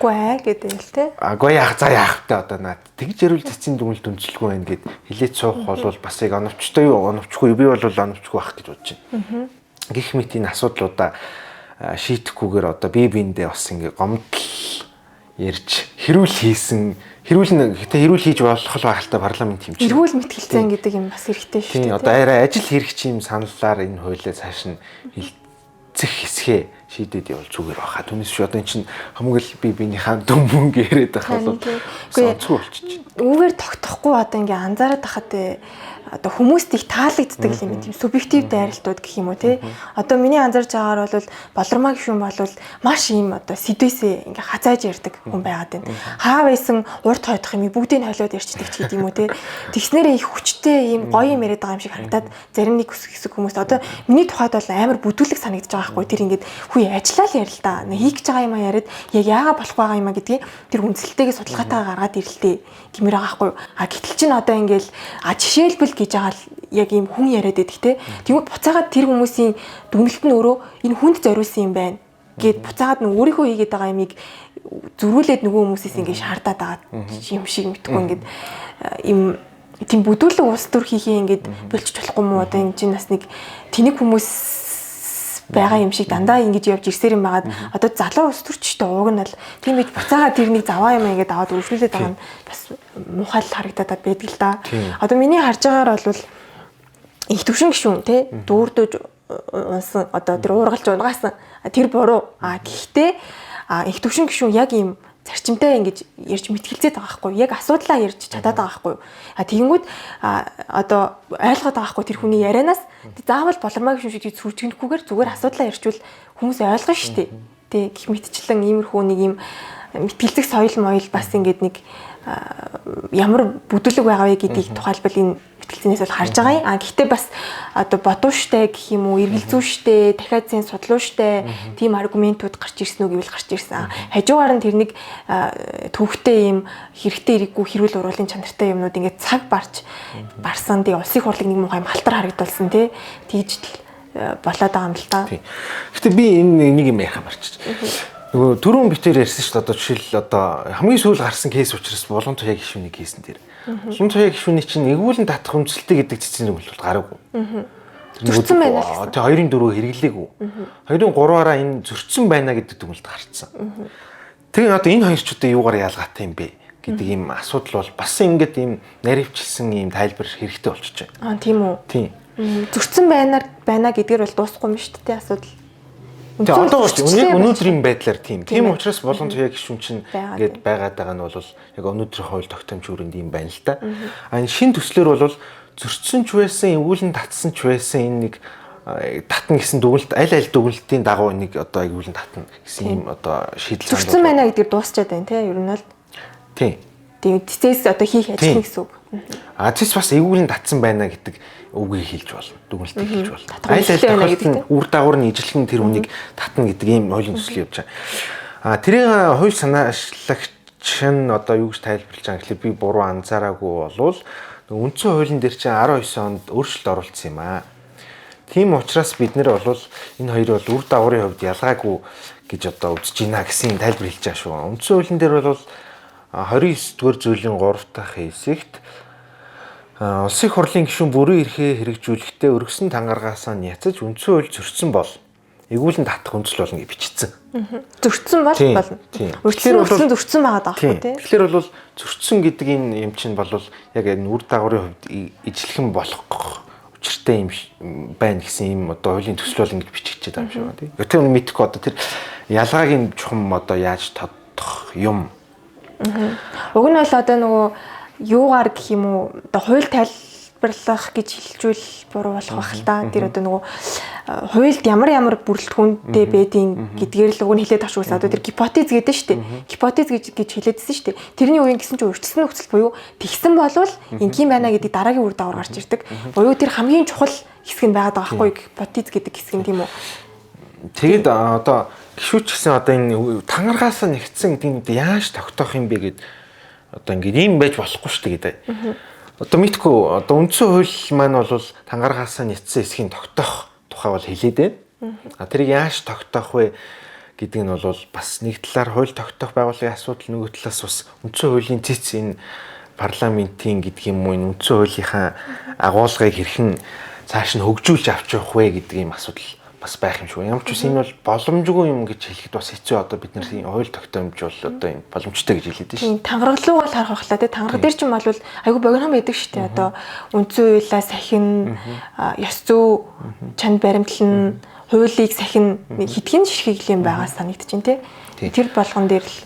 үгүй ээ гэдэг л те. Агүй яах за яах вэ одоо наад тэгж ярил цэцгийн дүнэлт үндэслэгүй байна гэд хилээд суух бол бас яг оновчтой юу оновчгүй би бол оновчгүй байх гэж бодож байна. Гэх мэт энэ асуудлуудаа шийдэхгүйгээр одоо бие биендээ бас ингээ гомдол ярьж хэрүүл хийсэн хэрүүл гэтээ хэрүүл хийж болох л байх л та парламент юм чинь. Эргүүл мэтгэлцэн гэдэг юм бас хэрэгтэй шүү дээ. Одоо арай ажил хэрэгч юм саналаар энэ хуулиа цааш нь хилцэх хэсгээ шийдээд явал зүгээр байхаа. Түүнээс биш одоо эн чинь хамаг л би биенийхээ дүн мөнгө яриад байх бол онцгүй болчих. Үүгээр тогтохгүй одоо ингээ анзаараад байхад одоо хүмүүст их таалагддаг юм тийм субъектив дайралтууд гэх юм уу те. Одоо миний анзаарч байгаагаар бол болормаа гэх юм бол маш ийм одоо сэдвээсээ ингээ хазааж ярьдаг хүн байгаад байна. Хаа байсан урд хойдох юм бүгдийг нь холиод ярьчдаг ч гэдэг юм уу те. Тэгснээрээ их хүчтэй ийм гоё юм яриад байгаа юм шиг харагдаад зарим нэг хэсэг хүмүүст одоо миний тухайд бол амар бүдүүлэг санагдаж байгаа байхгүй. Тэр ингээд хүй ажиллаа л ярил та. Хийх гэж байгаа юм а яриад яг яага болох байгаа юм а гэдгийг тэр үндэслэлтэйгээ судалгаатайгаа гаргаад ирэлтэй гэмээр байгаа байхгүй. А гэтэл чинь одоо ингээл а жишээлбэл гэж байгаа л яг ийм хүн яриад байдаг те. Тэгвэл буцаагаад тэр хүмүүсийн дүгнэлт нь өөрөө энэ хүнд зориулсан юм байна гэд буцаагаад нь өөрийнхөө хийгээд байгаа юмыг зөрүүлээд нөгөө хүмүүсээс ингээд шаардаад байгаа юм шиг мэдхгүй ингээд ийм тийм бүдүүлэг улс төр хийхээ ингээд болчих болохгүй мó одоо энэ чинь бас нэг тэнэг хүмүүс байгаа юм шиг дандаа ингэж явж ирсээр юм байгаад одоо залуу улс төрчтэй ууг нь бол тийм гэж буцаагаад тэрнийг заваа юм ингээд аваад өргөжлүүлээд байгаа нь бас муухай л харагдаад байдаг л да. Одоо миний харж байгаагаар бол их төвшин гişүн те дүүрдэж унсан одоо тэр уургалж унгаасан тэр буруу. А гэхдээ их төвшин гişүн яг ийм зарчимтай ингэж ярьж мэтгэлцээд байгаа байхгүй яг асуудлаа ярьж чадаад байгаа байхгүй. А тэгэнгүүт одоо ойлгоод байгаа байхгүй тэр хүний ярианаас заавал болормаа гişүн шиг сүржигнэхгүйгээр зүгээр асуудлаа ярьчвал хүмүүс ойлгоно шүү дээ. Тэ гэх мэтчлэн иймэрхүү нэг юм мэтгэлцэх соёл моёл бас ингээд нэг ямар бүдүүлэг байгаа вэ гэдгийг тухайлбал энэ мэтгэлцэнээс бол харж байгаа юм. А гэхдээ бас одоо бодууштай гэх юм уу, эргэлзүүштэй, дахиад зэн судлууштай тийм аргументууд гарч ирсэн үү гэвэл гарч ирсэн. Хажуугаар нь тэр нэг төвхтэй юм хэрэгтэй хэрэггүй хэрүүл уруулын чанартай юмнууд ингээд цаг барч барсан. Тэгээ улсын хурлыг нэг муухай юм халтар харагдуулсан тий. Тэгж л болоод байгаа юм л та. Гэтэ би энэ нэг юм ярих марчиж. Нөгөө түрүүн битээр ярьсан шүү дээ. Одоо жишээл одоо хамгийн сүүл гарсан кейс учраас Булан туяа гишүүний кейсэн дээр. Булан туяа гишүүний чинь эргүүлэн татах үндэслэлтэй гэдэг цэцэн дүгнэлт бол гараагүй. Зөрчсөн байна л гэсэн. Тэг 2-ын 4 хэрэглээгүй. 2-ын 3-аараа энэ зөрчсөн байна гэдэг дүгнэлт гарцсан. Тэгээ одоо энэ хоёр ч одоо юугаар ялгаатай юм бэ гэдэг ийм асуудал бол бас ингээд ийм наривчилсан ийм тайлбар хэрэгтэй болчихж байна. Аа тийм үү. Тийм. Зөрчсөн байна гэдгээр бол дуусахгүй юм шүү дээ асуудал. Тэгээ одоо өнөөдрийн байдлаар тийм. Тийм учраас Булан туяа гишүүн чинь ингээд байгаад байгаа нь бол яг өнөөдрийн хууль тогтоомж хүрээнд юм байна л да. А энэ шин төслөөр бол Зөрчсөн ч байсан, эвгүүлэн татсан ч байсан энэ нэг татна гэсэн дүгнэлт аль аль дүгнэлтийн дагуу нэг одоо эвгүүлэн татна гэсэн юм одоо шийдэл санал. Зөрчсөн байна гэдгээр дуусчаад байна тий ер нь бол. Тийм. Тийм цэцээс одоо хийх ажил гэсэн үг. А цэц бас эвгүүлэн татсан байна гэдэг үгийг хэлж болно. Дүгнэлтийг хэлж болно. Аль аль тохиолдолд үр дагавар нь ижилхэн тэр хүнийг татна гэдэг ийм хуулийн төсөл явж байгаа. А тэрийг хууль санаачлагч нь одоо юу гэж тайлбарлаж байгаа гэхлээр би буруу анзаараагүй болвол үндсэн хуулийн дээр чинь 19 онд өөрчлөлт оруулсан юм аа. Тийм учраас бид нэр бол энэ хоёр бол үр дагаврын хувьд ялгаагүй гэж одоо үзэж байна гэсэн тайлбар хэлж байгаа шүү. Үндсэн хуулийн дээр бол 29 дугаар зүйлийн 3 дахь хэсэгт улсын хурлын гишүүн бүрэн эрхээ хэрэгжүүлэхдээ өргөсөн тангаргаасаа няцаж үндсэн хууль зөрчсөн бол эргүүлэн татах үндсэл болно гэж бичсэн. Зөрчсөн бол болно. Өөрчлөлт зөрчсөн байгаа даахгүй тий. Тэгэхээр бол зөрчсөн гэдэг энэ юм чинь бол яг энэ үр дагаврын хувьд ижилхэн болох учиртай юм байна гэсэн юм одоо хуулийн төсөл бол ингэж бичигдчихэд байгаа юм шиг байна тий. Тэр мэдэхгүй одоо тэр ялгааг нь чухам одоо яаж тодтох юм. Уг нь бол одоо нөгөө юугаар гэх юм уу одоо хууль тайлбарлах гэж хэлжүүл буруу болох байх л та. Тэр одоо нөгөө хуульд ямар ямар бүрэлдэхүүнтэй байдیں гэдгээр л уг нь хэлээд авч үзсэн. Одоо тэр гипотез гэдэг нь шүү дээ. Гипотез гэж хэлээдсэн шүү дээ. Тэрний үеийн гэсэн чинь урьдчилсан нөхцөл буюу тэгсэн болвол ингийн байна гэдэг дараагийн үр дагавар гарч ирдэг. Буюу тэр хамгийн чухал хэсэг нь байгаад байгаа байхгүй гипотез гэдэг хэсэг нь тийм үү? Тэгэд одоо гişүүч гэсэн одоо энэ тангаргаасаа нэгтсэн гэдэг нь яаж тогтоох юм бэ гэд одоо ингээд ийм байж болохгүй шүү дээ гэдэг. Одоо мэдгүй одоо үндсэн хууль маань бол тангаргаасаа нэгтсэн хэсгийг тогтоох тухай бол хэлээд байна. А тэрийг яаж тогтоох вэ гэдэг нь бол бас нэг талаар хууль тогтоох байгууллагын асуудал, нөгөө талаас бас үндсэн хуулийн цэц энэ парламентийн гэдэг юм уу энэ үндсэн хуулийнхаа агуулгыг хэрхэн цааш нь хөгжүүлж авч явах вэ гэдэг ийм асуудал бас байх юм шиг. Ямар ч үс энэ бол боломжгүй юм гэж хэлэхэд бас хэцүү. Одоо бид нар хууль тогтоомж бол одоо юм боломжтой гэж хэлээд байна шүү. Тангараг руу л харах байхлаа тий. Тангараг дээр ч юм бол айгүй богино байдаг шүү дээ. Одоо үндсэн хуулиа сахин, ёс зүй чанд баримтлан, хуулийг сахин хэдхэн ширхэг юм байгаа санагдчихээн тий. Тэр болгон дээр л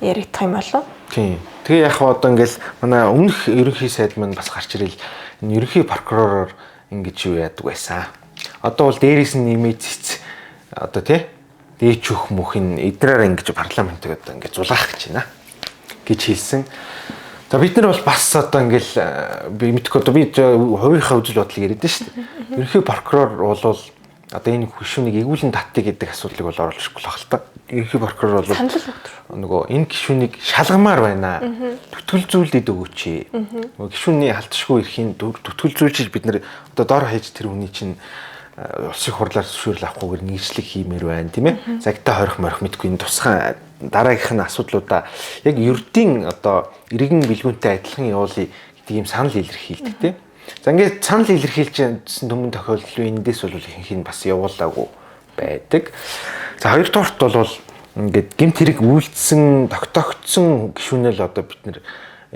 яригдах юм болов. Тийм. Тэгээ яг хаа одоо ингээл манай өмнөх ерөнхий сайд маань бас гарч ирэл энэ ерөнхий прокуророор ингэж юу яадаг байсан. Одоо бол дээрээс нь нэмээд цэц одоо тий дээчөх мөх энэ эдрээр ингэж парламентыг одоо ингэж зулаах гэж байна гэж хэлсэн. За бид нар бол бас одоо ингээл би мэдхгүй одоо би хувийнхаа үзэл бодлыг яриад байна шүү дээ. Ерөнхий прокурор бол одоо энэ гишүүнийг эргүүлэн татъя гэдэг асуудлыг бол оруулах л та. Ерөнхий прокурор бол нөгөө энэ гишүүнийг шалгамаар байна. Түтгэл зүйлдэд өгөөч. Нөгөө гишүүний халтшгүй эрхийн түтгэл зүйлж бид нар одоо дор хаяж тэр хүний чинь улсын хурлаар зөвшөөрөл авахгүйгээр нийслэг хиймээр байна тийм ээ. Загтаа хорих морих мэдгүй энэ тусгай дараагийнх нь асуудлуудаа яг ердийн одоо иргэн бэлгүүнтэй адилхан явуулъя гэдэг ийм санал илэрхийлдэг тийм. За ингээд санал илэрхийлжсэн түмэн тохиолдол эндээс бол ихэнх нь бас явуулаагүй байдаг. За хоёрдугаарт бол ингээд гэмт хэрэг үйлдсэн тогтоогдсон гишүүнэл одоо бид нэр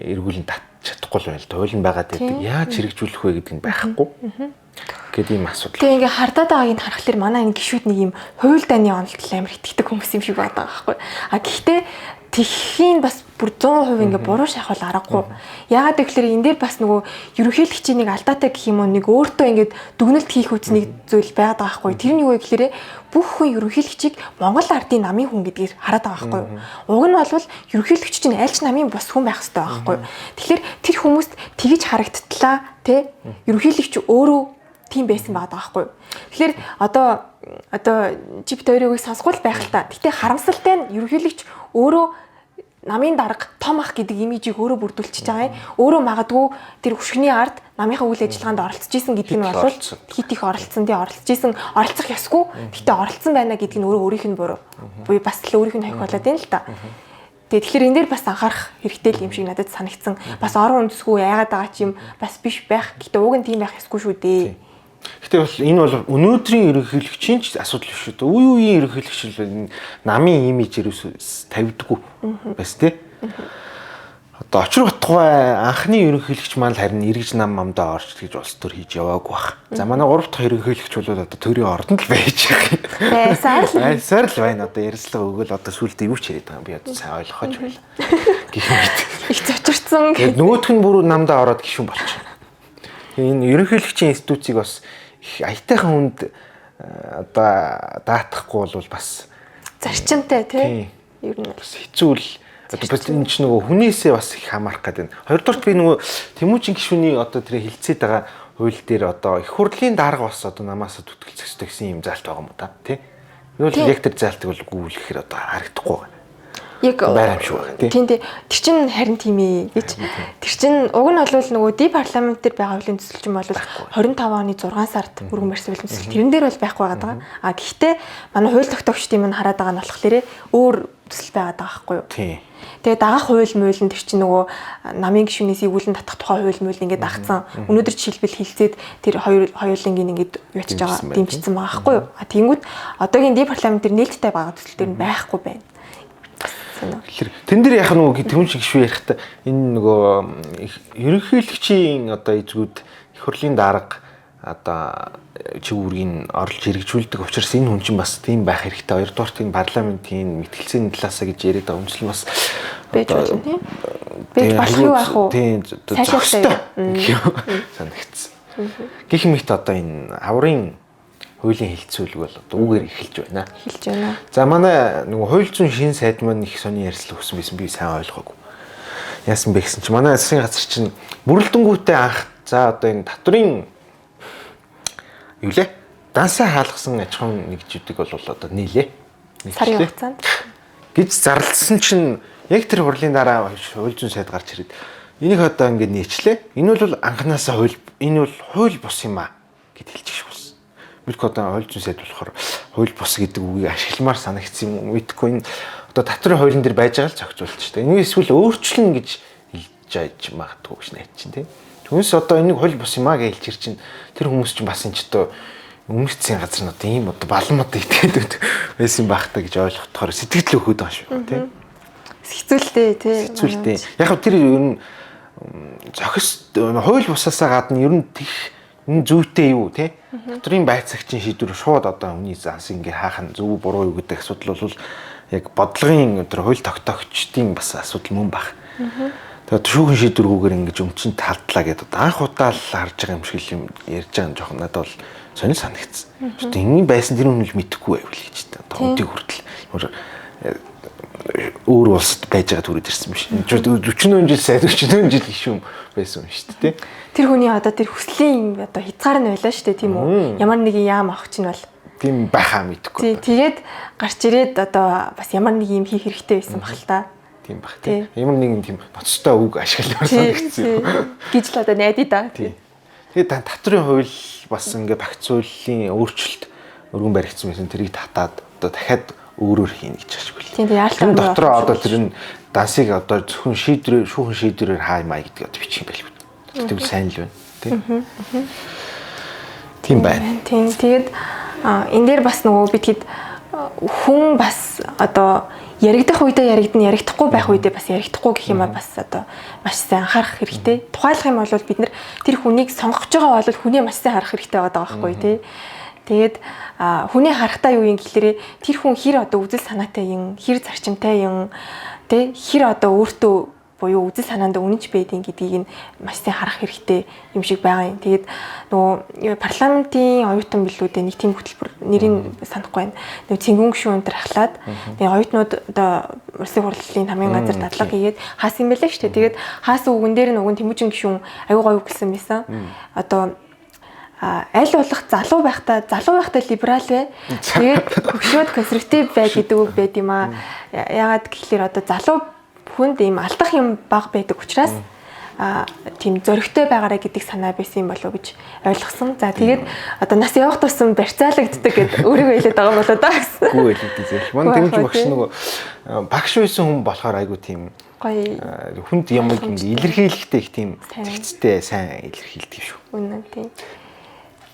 эргүүлэн татж чадахгүй л байна л хууль нь байгаад байдаг. Яаж хэрэгжүүлэх вэ гэдэг нь байхгүй. Гэт ийм асуудал. Тэгээ ингээ хардаад байгааг нь харахаар манай энэ гişүүд нэг юм хууль дайны онолтол амар итгэдэг хүмүүс юм шиг байдаг байхгүй. А гэхдээ тэгхийн бас бүр 100% ингээ буруу шахвал аргагүй. Яагаад гэвэл энэ дээр бас нөгөө ерөнхийлөгчийн нэг алдаатай гэх юм уу нэг өөртөө ингээд дүгнэлт хийх үз нэг зүйл байгаад байгаа байхгүй. Тэр нь юу вэ гэхээр бүх хүн ерөнхийлөгчийг Монгол ардын намын хүн гэдгээр хараад байгаа байхгүй. Уг нь бол ерөнхийлөгч чинь аль ч намын бус хүн байх хэрэгтэй байхгүй. Тэгэхээр тэр хүмүүст тэгж харагдтлаа те ерөнхийлөгч өөрөө тийм байсан байгаа байхгүй. Тэгэхээр одоо чип теориог сонсгүй л байх л та. Гэтэ харамсалтай нь ерөнхийлөгч өөрөө намын дарга том ах гэдэг имижийг өөрөө бүрдүүлчихэж байгаа юм. Өөрөө магадгүй тэр хөшгөний ард намынхаа үйл ажиллагаанд оролцож исэн гэдэг нь бол хит их оролцсон тий оролцож исэн оролцох ёсгүй. Гэтэ оролцсон байна гэдэг нь өөрөө өөрийнх нь буруу. Буюу бас л өөрийнх нь хохиолоод байна л та. Тэгээ тэгэхээр энэ дээр бас анхаарах хэрэгтэй юм шиг надад санагдсан. Бас орон үндэсгүй яагаад байгаа ч юм бас биш байх. Гэтэ уг нь тийм байх ёсгүй шүү дээ. Гэтэ бол энэ бол өнөөдрийн ерөнхийлөгчийн ч асуудал биш үү. Үе үеийн ерөнхийлөгч л энэ намын имиж ерөөсөө тавьдаггүй бас тий. Одоо очир утгагүй анхны ерөнхийлөгч маань л харин эргэж нам мамдаа орч гэж улс төр хийж яваагүй бах. За манай 3 дахь ерөнхийлөгч бол одоо төрийн ордонд л байж байгаа юм. Байсаар л. Байсаар л байна. Одоо ярилцлага өгөөл одоо сүултээ юу ч яриад байгаа юм. Би одоо сайн ойлгохож байла. Гэх мэт. Их зочирцсан. Тэгээд нөгөөх нь бүр намдаа ороод гişүн болчихно. Энэ ерөнхийлөгчийн институцийг бас их аятайхан хүнд одоо даатахгүй бол бас зарчимтай тий. Ер нь бас хэцүү л одоо бас энэ ч нөгөө хүнээсээ бас их хамаарах гэдэг. Хоёрдугаарт би нөгөө Тэмүүжин гишүүний одоо тэр хилцээд байгаа хууль дээр одоо их хурлын дарга бас одоо намаас түтгэлцэх ёстой гэсэн юм заалт байгаа юм да тий. Энэ бол яг тэр заалтыг бол гүйлгэхээр одоо харагдахгүй байна. Яг байр юм шиг байна тий. Тийм тий. Тэр чин харин тийм ээ гэж. Тэр чин уг нь бол нөгөө ди парламент дээр байгаа хуулийн төсөл чинь бол 25 оны 6 сард өргөн барьсан хуулийн төсөл. Тэрэн дээр бол байхгүй байгаа даа. А гэхдээ манай хууль тогтоогчдын юм хараад байгаа нь болохоор өөр төсөл байгаад байгаа байхгүй юу? Тийм. Тэгээ дагах хууль муул нь тэр чинь нөгөө намын гишүүнээс эгүүлэн татах тухай хууль муул ингээд дагцсан. Өнөөдөр жишээлбэл хилцээд тэр хоёулангийн ингээд ячиж байгаа дэмжсэн байгаа байхгүй юу? А тэгэнгүүт одоогийн ди парламент дээр нээлттэй байгаа төсөл дээр нь байхгүй байна. Тэгэхээр тэн дээр яг нөгөө Тэмүүжин гишүүн ярихдаа энэ нөгөө ерөнхийлөгчийн одоо эзгүүд их хурлын дарга одоо чиг үүргийг орлож хэрэгжүүлдэг учраас энэ хүн чинь бас тийм байх хэрэгтэй. Хоёрдугаарт энэ парламентын мэтгэлцээний талаасаа гэж яриад байгаа үнэсэл бас байж болно тийм. Байж болох юу байх уу? Тийм зохистой санагдсан. Гэх мэт одоо энэ хаврын хуулийн хилцүүлэг бол одоо үүгээр эхэлж байна. Эхэлж байна. За манай нөгөө хууль зүйн шин сайд маань их сони ярьслаг өгсөн байсан, би сайн ойлгоогүй. Яасан бэ гэсэн чи манай засгийн газар чинь бүрэлдэнгүүтээ анх за одоо энэ татврын юу лээ? Дансаа хаалгасан аж ахуйн нэгжүүдийг бол одоо нийлээ. Сарын хугацаанд гэж зарласан чинь яг тэр хурлын дараа хууль зүйн сайд гарч ирээд энийг одоо ингэ нээчлээ. Энэ бол анханасаа хууль, энэ бол хууль бус юм а гэд хэлчих шиг болсон. Мэдгүй одоо хууль зүйн сайд болохоор хууль бус гэдэг үгийг ашигламаар санагдсан юм уу? Мэдгүй энэ одоо татврын хуулийн дээр байж байгаа л зохицуулж шүү дээ. Энийг эсвэл өөрчлөн гэж хэлж яаж магадгүй гэж найд чинь тийм. Түүнээс одоо энийг хууль бус юм а гэж хэлчихэр чинь тэр хүмүүс чинь бас энэ ч одоо өмнөх засгийн газар нь одоо ийм одоо балан мод итгээд байсан байх та гэж ойлгохтохоор сэтгэл өгöd байгаа шүү тийм. Хэцүүлтэй тий. Хэцүүлтэй. Яг хав тэр ер нь зохис хууль бусаасаа гадна ер нь тех энэ зүйтэй юу тий. Дотрын байцаагчийн шийдвэр шууд одоо хүний занс ингээ хаах нь зөв буруу юу гэдэг асуудал бол яг бодлогын тэр хууль тогтоогчдын бас асуудал мөн баг. Тэгээд шүүхэн шийдвэргүүгээр ингэж өмчин талдлаа гэдэг одоо анх удаа л харж байгаа юм шиг юм ярьж байгаа юм жоохон надад бол сонир санагдсан. Одоо ингэ байсан тэр хүн л мэдэхгүй байвал гэж та. Одоо өдийг хүртэл ямар өөр улсад байж байгаа түрүүд ирсэн биш. 44 жил сайд 44 жил гişүн байсан юм шүү дээ. Тэр хүний одоо тэр хүслийн одоо хязгаар нь байлаа шүү дээ, тийм үү? Ямар нэгэн яам авах чинь бол тийм байхаа мэдэхгүй. Тэгээд гарч ирээд одоо бас ямар нэг юм хийх хэрэгтэй байсан баг л та. Тийм баг тийм. Ямар нэгэн тийм ноцтой үг ашигламаар санагдсан юм. Гэж л одоо найдаа да. Тийм. Тэгээд татврын хууль бас ингээ багц хуулийн өөрчлөлт өргөн баригдсан байсан. Тэрийг татаад одоо дахиад өөрөөр хийнэ гэж ашиглав. Тийм яаралтай. Тэр дотроо одоо тэр нь дансыг одоо зөвхөн шийдвэр шүүхэн шийдвэрээр хаа юм а гэдэг одоо бичих юм байлгүй. Тэгвэл сайн л байна. Тийм. Тийм байна. Тийм. Тэгээд энэ дээр бас нөгөө бид хэд хүн бас одоо яригдах үедээ яригдана, яригдахгүй байх үедээ бас яригдахгүй гэх юм а бас одоо маш сайн анхаарах хэрэгтэй. Тухайлах юм бол бид нар тэр хүнийг сонгож байгаа бол хүнээ маш сайн харах хэрэгтэй байгаа байхгүй тий. Тэгээд хүнээ харахтаа юу юм гэхлээрээ тэр хүн хэр одоо үзэл санаатай юм, хэр зарчимтай юм, тий, хэр одоо өөртөө буюу үзэл санаанд үнэнч байдیں гэдгийг нь маш сайн харах хэрэгтэй юм шиг байгаа юм. Тэгээд нөгөө парламентын оюутан билүүдээ нэг тийм хөтөлбөр нэрийг санахгүй байна. Нөгөө цэнгүүн гишүүн өнтер ахлаад тэгээ оюутнууд одоо улсын хурлын хамгийн газар дадлага хийгээд хаасан юм байлаа шүү дээ. Тэгээд хаасан үгэн дээр нь уг нь Тэмүжин гишүүн аюу гоё үгэлсэн байсан. Одоо аль болох залуу байхдаа либерал бай. Тэгээд хөгшөөд консерватив бай гэдэг үг байд юм аа. Яагаад гэхлээр одоо залуу хүнд ийм алдах юм баг байдаг учраас тийм зөрөгтэй байгаарэ гэдэг санаа байсан юм болов уу гэж ойлгосон. За тэгээд одоо нас явах тусам барьцаалагддаг гэд өөрийгөө хэлээд байгаа болоо да гэсэн. Гүү хэлээд зээл. Манай Тэмүжин багш нөгөө багш байсан хүн болохоор айгу тийм гоё хүнд ямыг ингээ илэрхийлэхтэй их тийм зэгцтэй сайн илэрхийлдэг шүү. Үнэн тийм.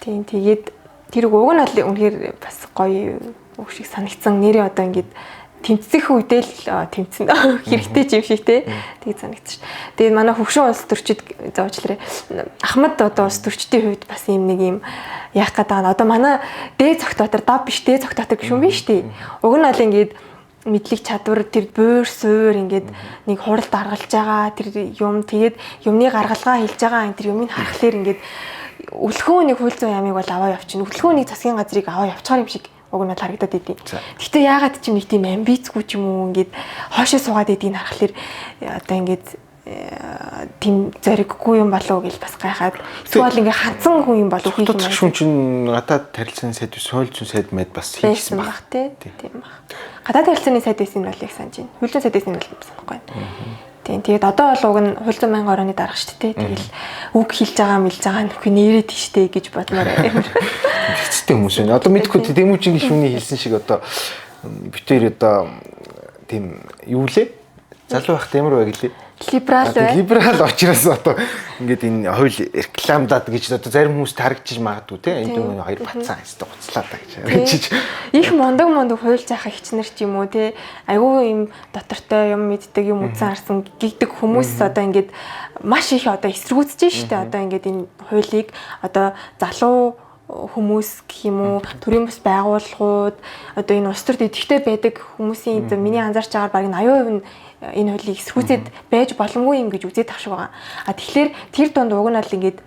Тийм тэгээд тэр уг нь бол үнэхээр бас гоё үг шиг санагдсан. Нэрээ одоо ингээд тэмцэх үедээ л тэмцэн хэрэгтэй ч юм шиг те. Тэгээд санагдчих. Тэгээд манай хөвшин улс төрчид зоочлаарэ. Ахмад одоо улс төрчдийн хувьд бас ийм нэг юм яах гээд байгаа нь одоо манай дээд цогтоотор дав биш дээд цогтоотор гэх юм биш үү? Уг нь бол ингээд Мэдлэг чадвар, тэр буур суур ингээд нэг хурал даргалж байгаа тэр юм, тэгээд юмны гаргалгаа хэлж байгаа энэ тэр юмыг харахаар ингээд өлхөө нэг хууль зүйн яамыг бол аваа явчихна. Өлхөө нэг засгийн газрыг аваа явчихар юм шиг уг нь бол харагдаад идэв. Гэхдээ яагаад ч юм нэг тийм амбицгүй ч юм уу, ингээд хоошоо суугаад идгийг харахаар одоо ингээд тийм зориггүй юм болов уу гэж бас гайхаад, эсвэл ингээ ханцсан хүн юм болов уу? Хятад гишүүн чинь гадаад харилцааны сайд биш, хууль зүйн сайд мэд бас хийсэн баг тий. Тийм баг. Гадаад харилцааны сайд байсан нь бол яг санаж байна. Хууль зүйн сайд байсан нь бол санахгүй байна. Тийм. Тэгээд одоо бол уг нь хууль зүйн байнгын орооны дарга шүү дээ. Тэгэл үг хэлж байгаа мэлж байгаа нөхөө нэрээ тийштэй гэж бодмоор байна. Хэцтэй хүмүүс байна. Одоо мэдгүй Тэмүүжин гишүүний хэлсэн шиг одоо битээр одоо тийм юу лээ? Залуу байхад ямар бай гэлээ? Либерал бай. Либерал учраас одоо ингээд энэ хууль рекламдаад гэж одоо зарим хүмүүс тарагчиж магадгүй те. Энэ дөрөв хоёр бацсан хэвээр гуцлаа та гэж харагдчих. Их мундаг мундаг хууль заах ихчнэр ч юм уу те. Айгүй юм дотортой юм мэддэг, юм үзэн харсан гэгдэг хүмүүс одоо ингээд маш их одоо эсэргүүцэж штэ. Одоо ингээд энэ хуулийг одоо залуу хүмүүс гэх юм уу, төрийн бус байгууллагууд, одоо энэ улс төрд идэвхтэй байдаг хүмүүсийн миний анзаарч байгаагаар бараг 80% нь энэ хуулийг эсэргүүцээд байж боломгүй юм гэж үзээд тах шиг байгаа. А тэгэхээр тэр дунд уг нь бол ингээд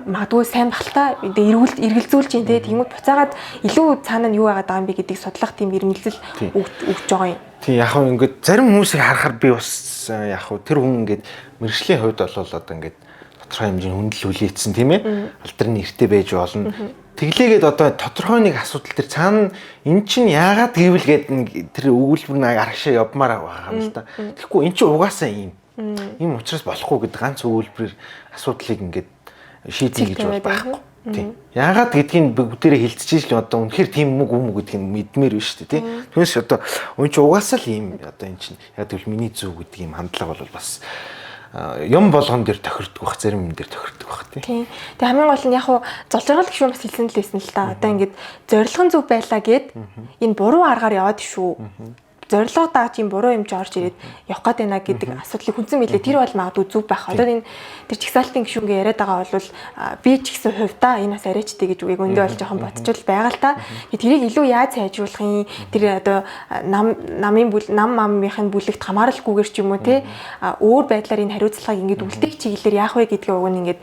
магадгүй сайн бахalta эргэлзүүлж юм те. Тэгмүүд буцаагаад илүү цаана нь юу байгаад байгаа юм бэ гэдгийг судлах тийм ирмэлзэл өгч байгаа юм. Тийм, яг хөө ингээд зарим хүмүүсийг харахаар би бас яг хөө тэр хүн ингээд мэргэжлийн хувьд бол одоо ингээд тодорхой хэмжээний хүндэл хүлээцсэн тийм ээ. Алдрын нэртэй байж болно. Тэглээгээд одоо тодорхой нэг асуудал төр цаана эн чинь яагаад гэвэл гээд нэг тэр өгүүлбэр нь арагшаа явмаар байгаа юм л да. Тэгэхгүй эн чинь угаасаа ийм. Ийм учраас болохгүй гэдэг ганц өгүүлбэрээр асуудлыг ингээд шийднэ гэж бол байхгүй. Тийм. Яагаад гэдгийг бүгдээрээ хилцэж л одоо үнэхээр тийм мөг үм гэдгийг мэдмээр биш шүү дээ, тийм. Түүнээс одоо эн чинь угаасаа л ийм одоо эн чинь яг гэвэл миний зүг гэдэг ийм хандлага бол бас юм болгон дээр тохирдог бах, зарим юм дээр тохирдог бах тий. Тэгээ хамгийн гол нь яг хуу золжиргал гişүүн бас хэлсэн л байсан л та. Одоо ингээд зорилго нь зөв байлаа гэд энэ буруу аргаар яваад шүү. Зорилго дагж юм буруу юм чи орж ирээд явах гээд байна гэдэг асуудлыг хүнсэн мэлээ. Тэр бол магадгүй зөв байх. Одоо энэ тэр чагсаалтын гишүүнгээ яриад байгаа бол би ч гэсэн хувьдаа энэ бас арайчтэй гэж үгийг өндөө бол жоохон бодчвол байгаа л та. Тэрийг илүү яаж сайжруулах юм? Тэр одоо намын нам мамынхын бүлэгт хамааралгүйгээр ч юм уу те, өөр байдлаар энэ хариуцлагыг ингээд үлдээх чиглэлээр яах вэ гэдгээ уг нь ингээд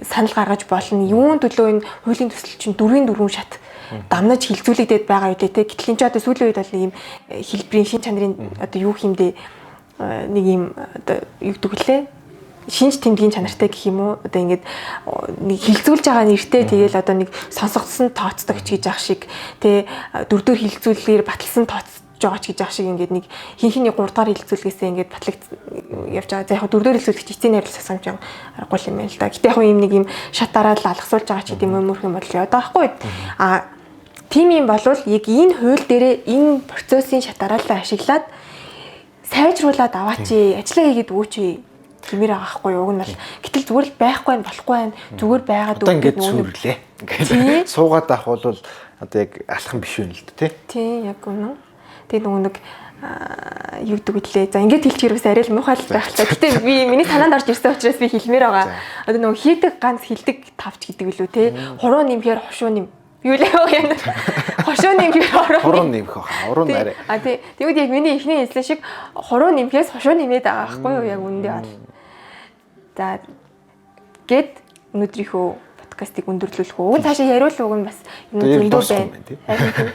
санал гаргаж болно. Юун төлөө энэ хуулийн төсөл чинь 4-4 шат дамнаж хилцүүлэгдээд байгаа юу те. Гэтэл энэ ч одоо сүүлийн үед бол нэг юм хэлбэрийн шин чанарын одоо юу хиймдээ нэг юм одоо юу гэдэг вүлээ, шинж тэмдгийн чанартай гэх юм уу, одоо ингээд нэг хилцүүлж байгаа нэртэй, тэгэл одоо нэг сонсогдсон тооцдог ч гэж ах шиг те, дөрөвдөр хилцүүлгээр баталсан тооцож байгаа ч гэж ах шиг ингээд нэг хин хиний 3 дахь хилцүүлгээсээ ингээд батлагд явж байгаа. За яг дөрөвдөр хилцүүлэгч эцсийн найруулах сасамж аргагүй юм байна л да. Гэтэ яг юм нэг юм шат дараад л алгасуулж байгаа ч гэдэм юм юм бол яваад байгаа байхгүй. А тийм юм болвол яг энэ хууль дээрээ энэ процессын шат дараалал ашиглаад сайжруулад аваач, ажиллаа хийгээд өгөөч гэмээр байгаа хгүй юу. Уг нь бол гэтэл зүгээр л байхгүй байх болохгүй байх, зүгээр байгаад өгөх ингээд сүрлээ. Ингээд суугаад авах бол одоо яг алхам биш юм л да тий. Тийм яг үнэн. Тэгээ нөгөө нэг юу гэдэг вүлээ. За ингээд хэлчихэр бас арай л муухай л байх л та. Гэтэ би миний санаанд орж ирсэн учраас би хэлмээр байгаа. Одоо нөгөө хийдэг ганц хилдэг тавч гэдэг үлээ те. Хуруу нэмэхээр хошуу нэм. Юу лээ яа. Хошуу нэмэхээр хуруу нэмэх баха. Хуруу нарай. А тий. Тэгвэл яг миний эхний хэлсэн шиг хуруу нэмэхээс хошуу нэмээд байгаа байхгүй юу яг үүндээ бол. За гэд өнөөдрийнхөө подкастыг өндөрлүүлэх үү. Уг нь цаашаа яриул уг нь бас юм зөндөө байна.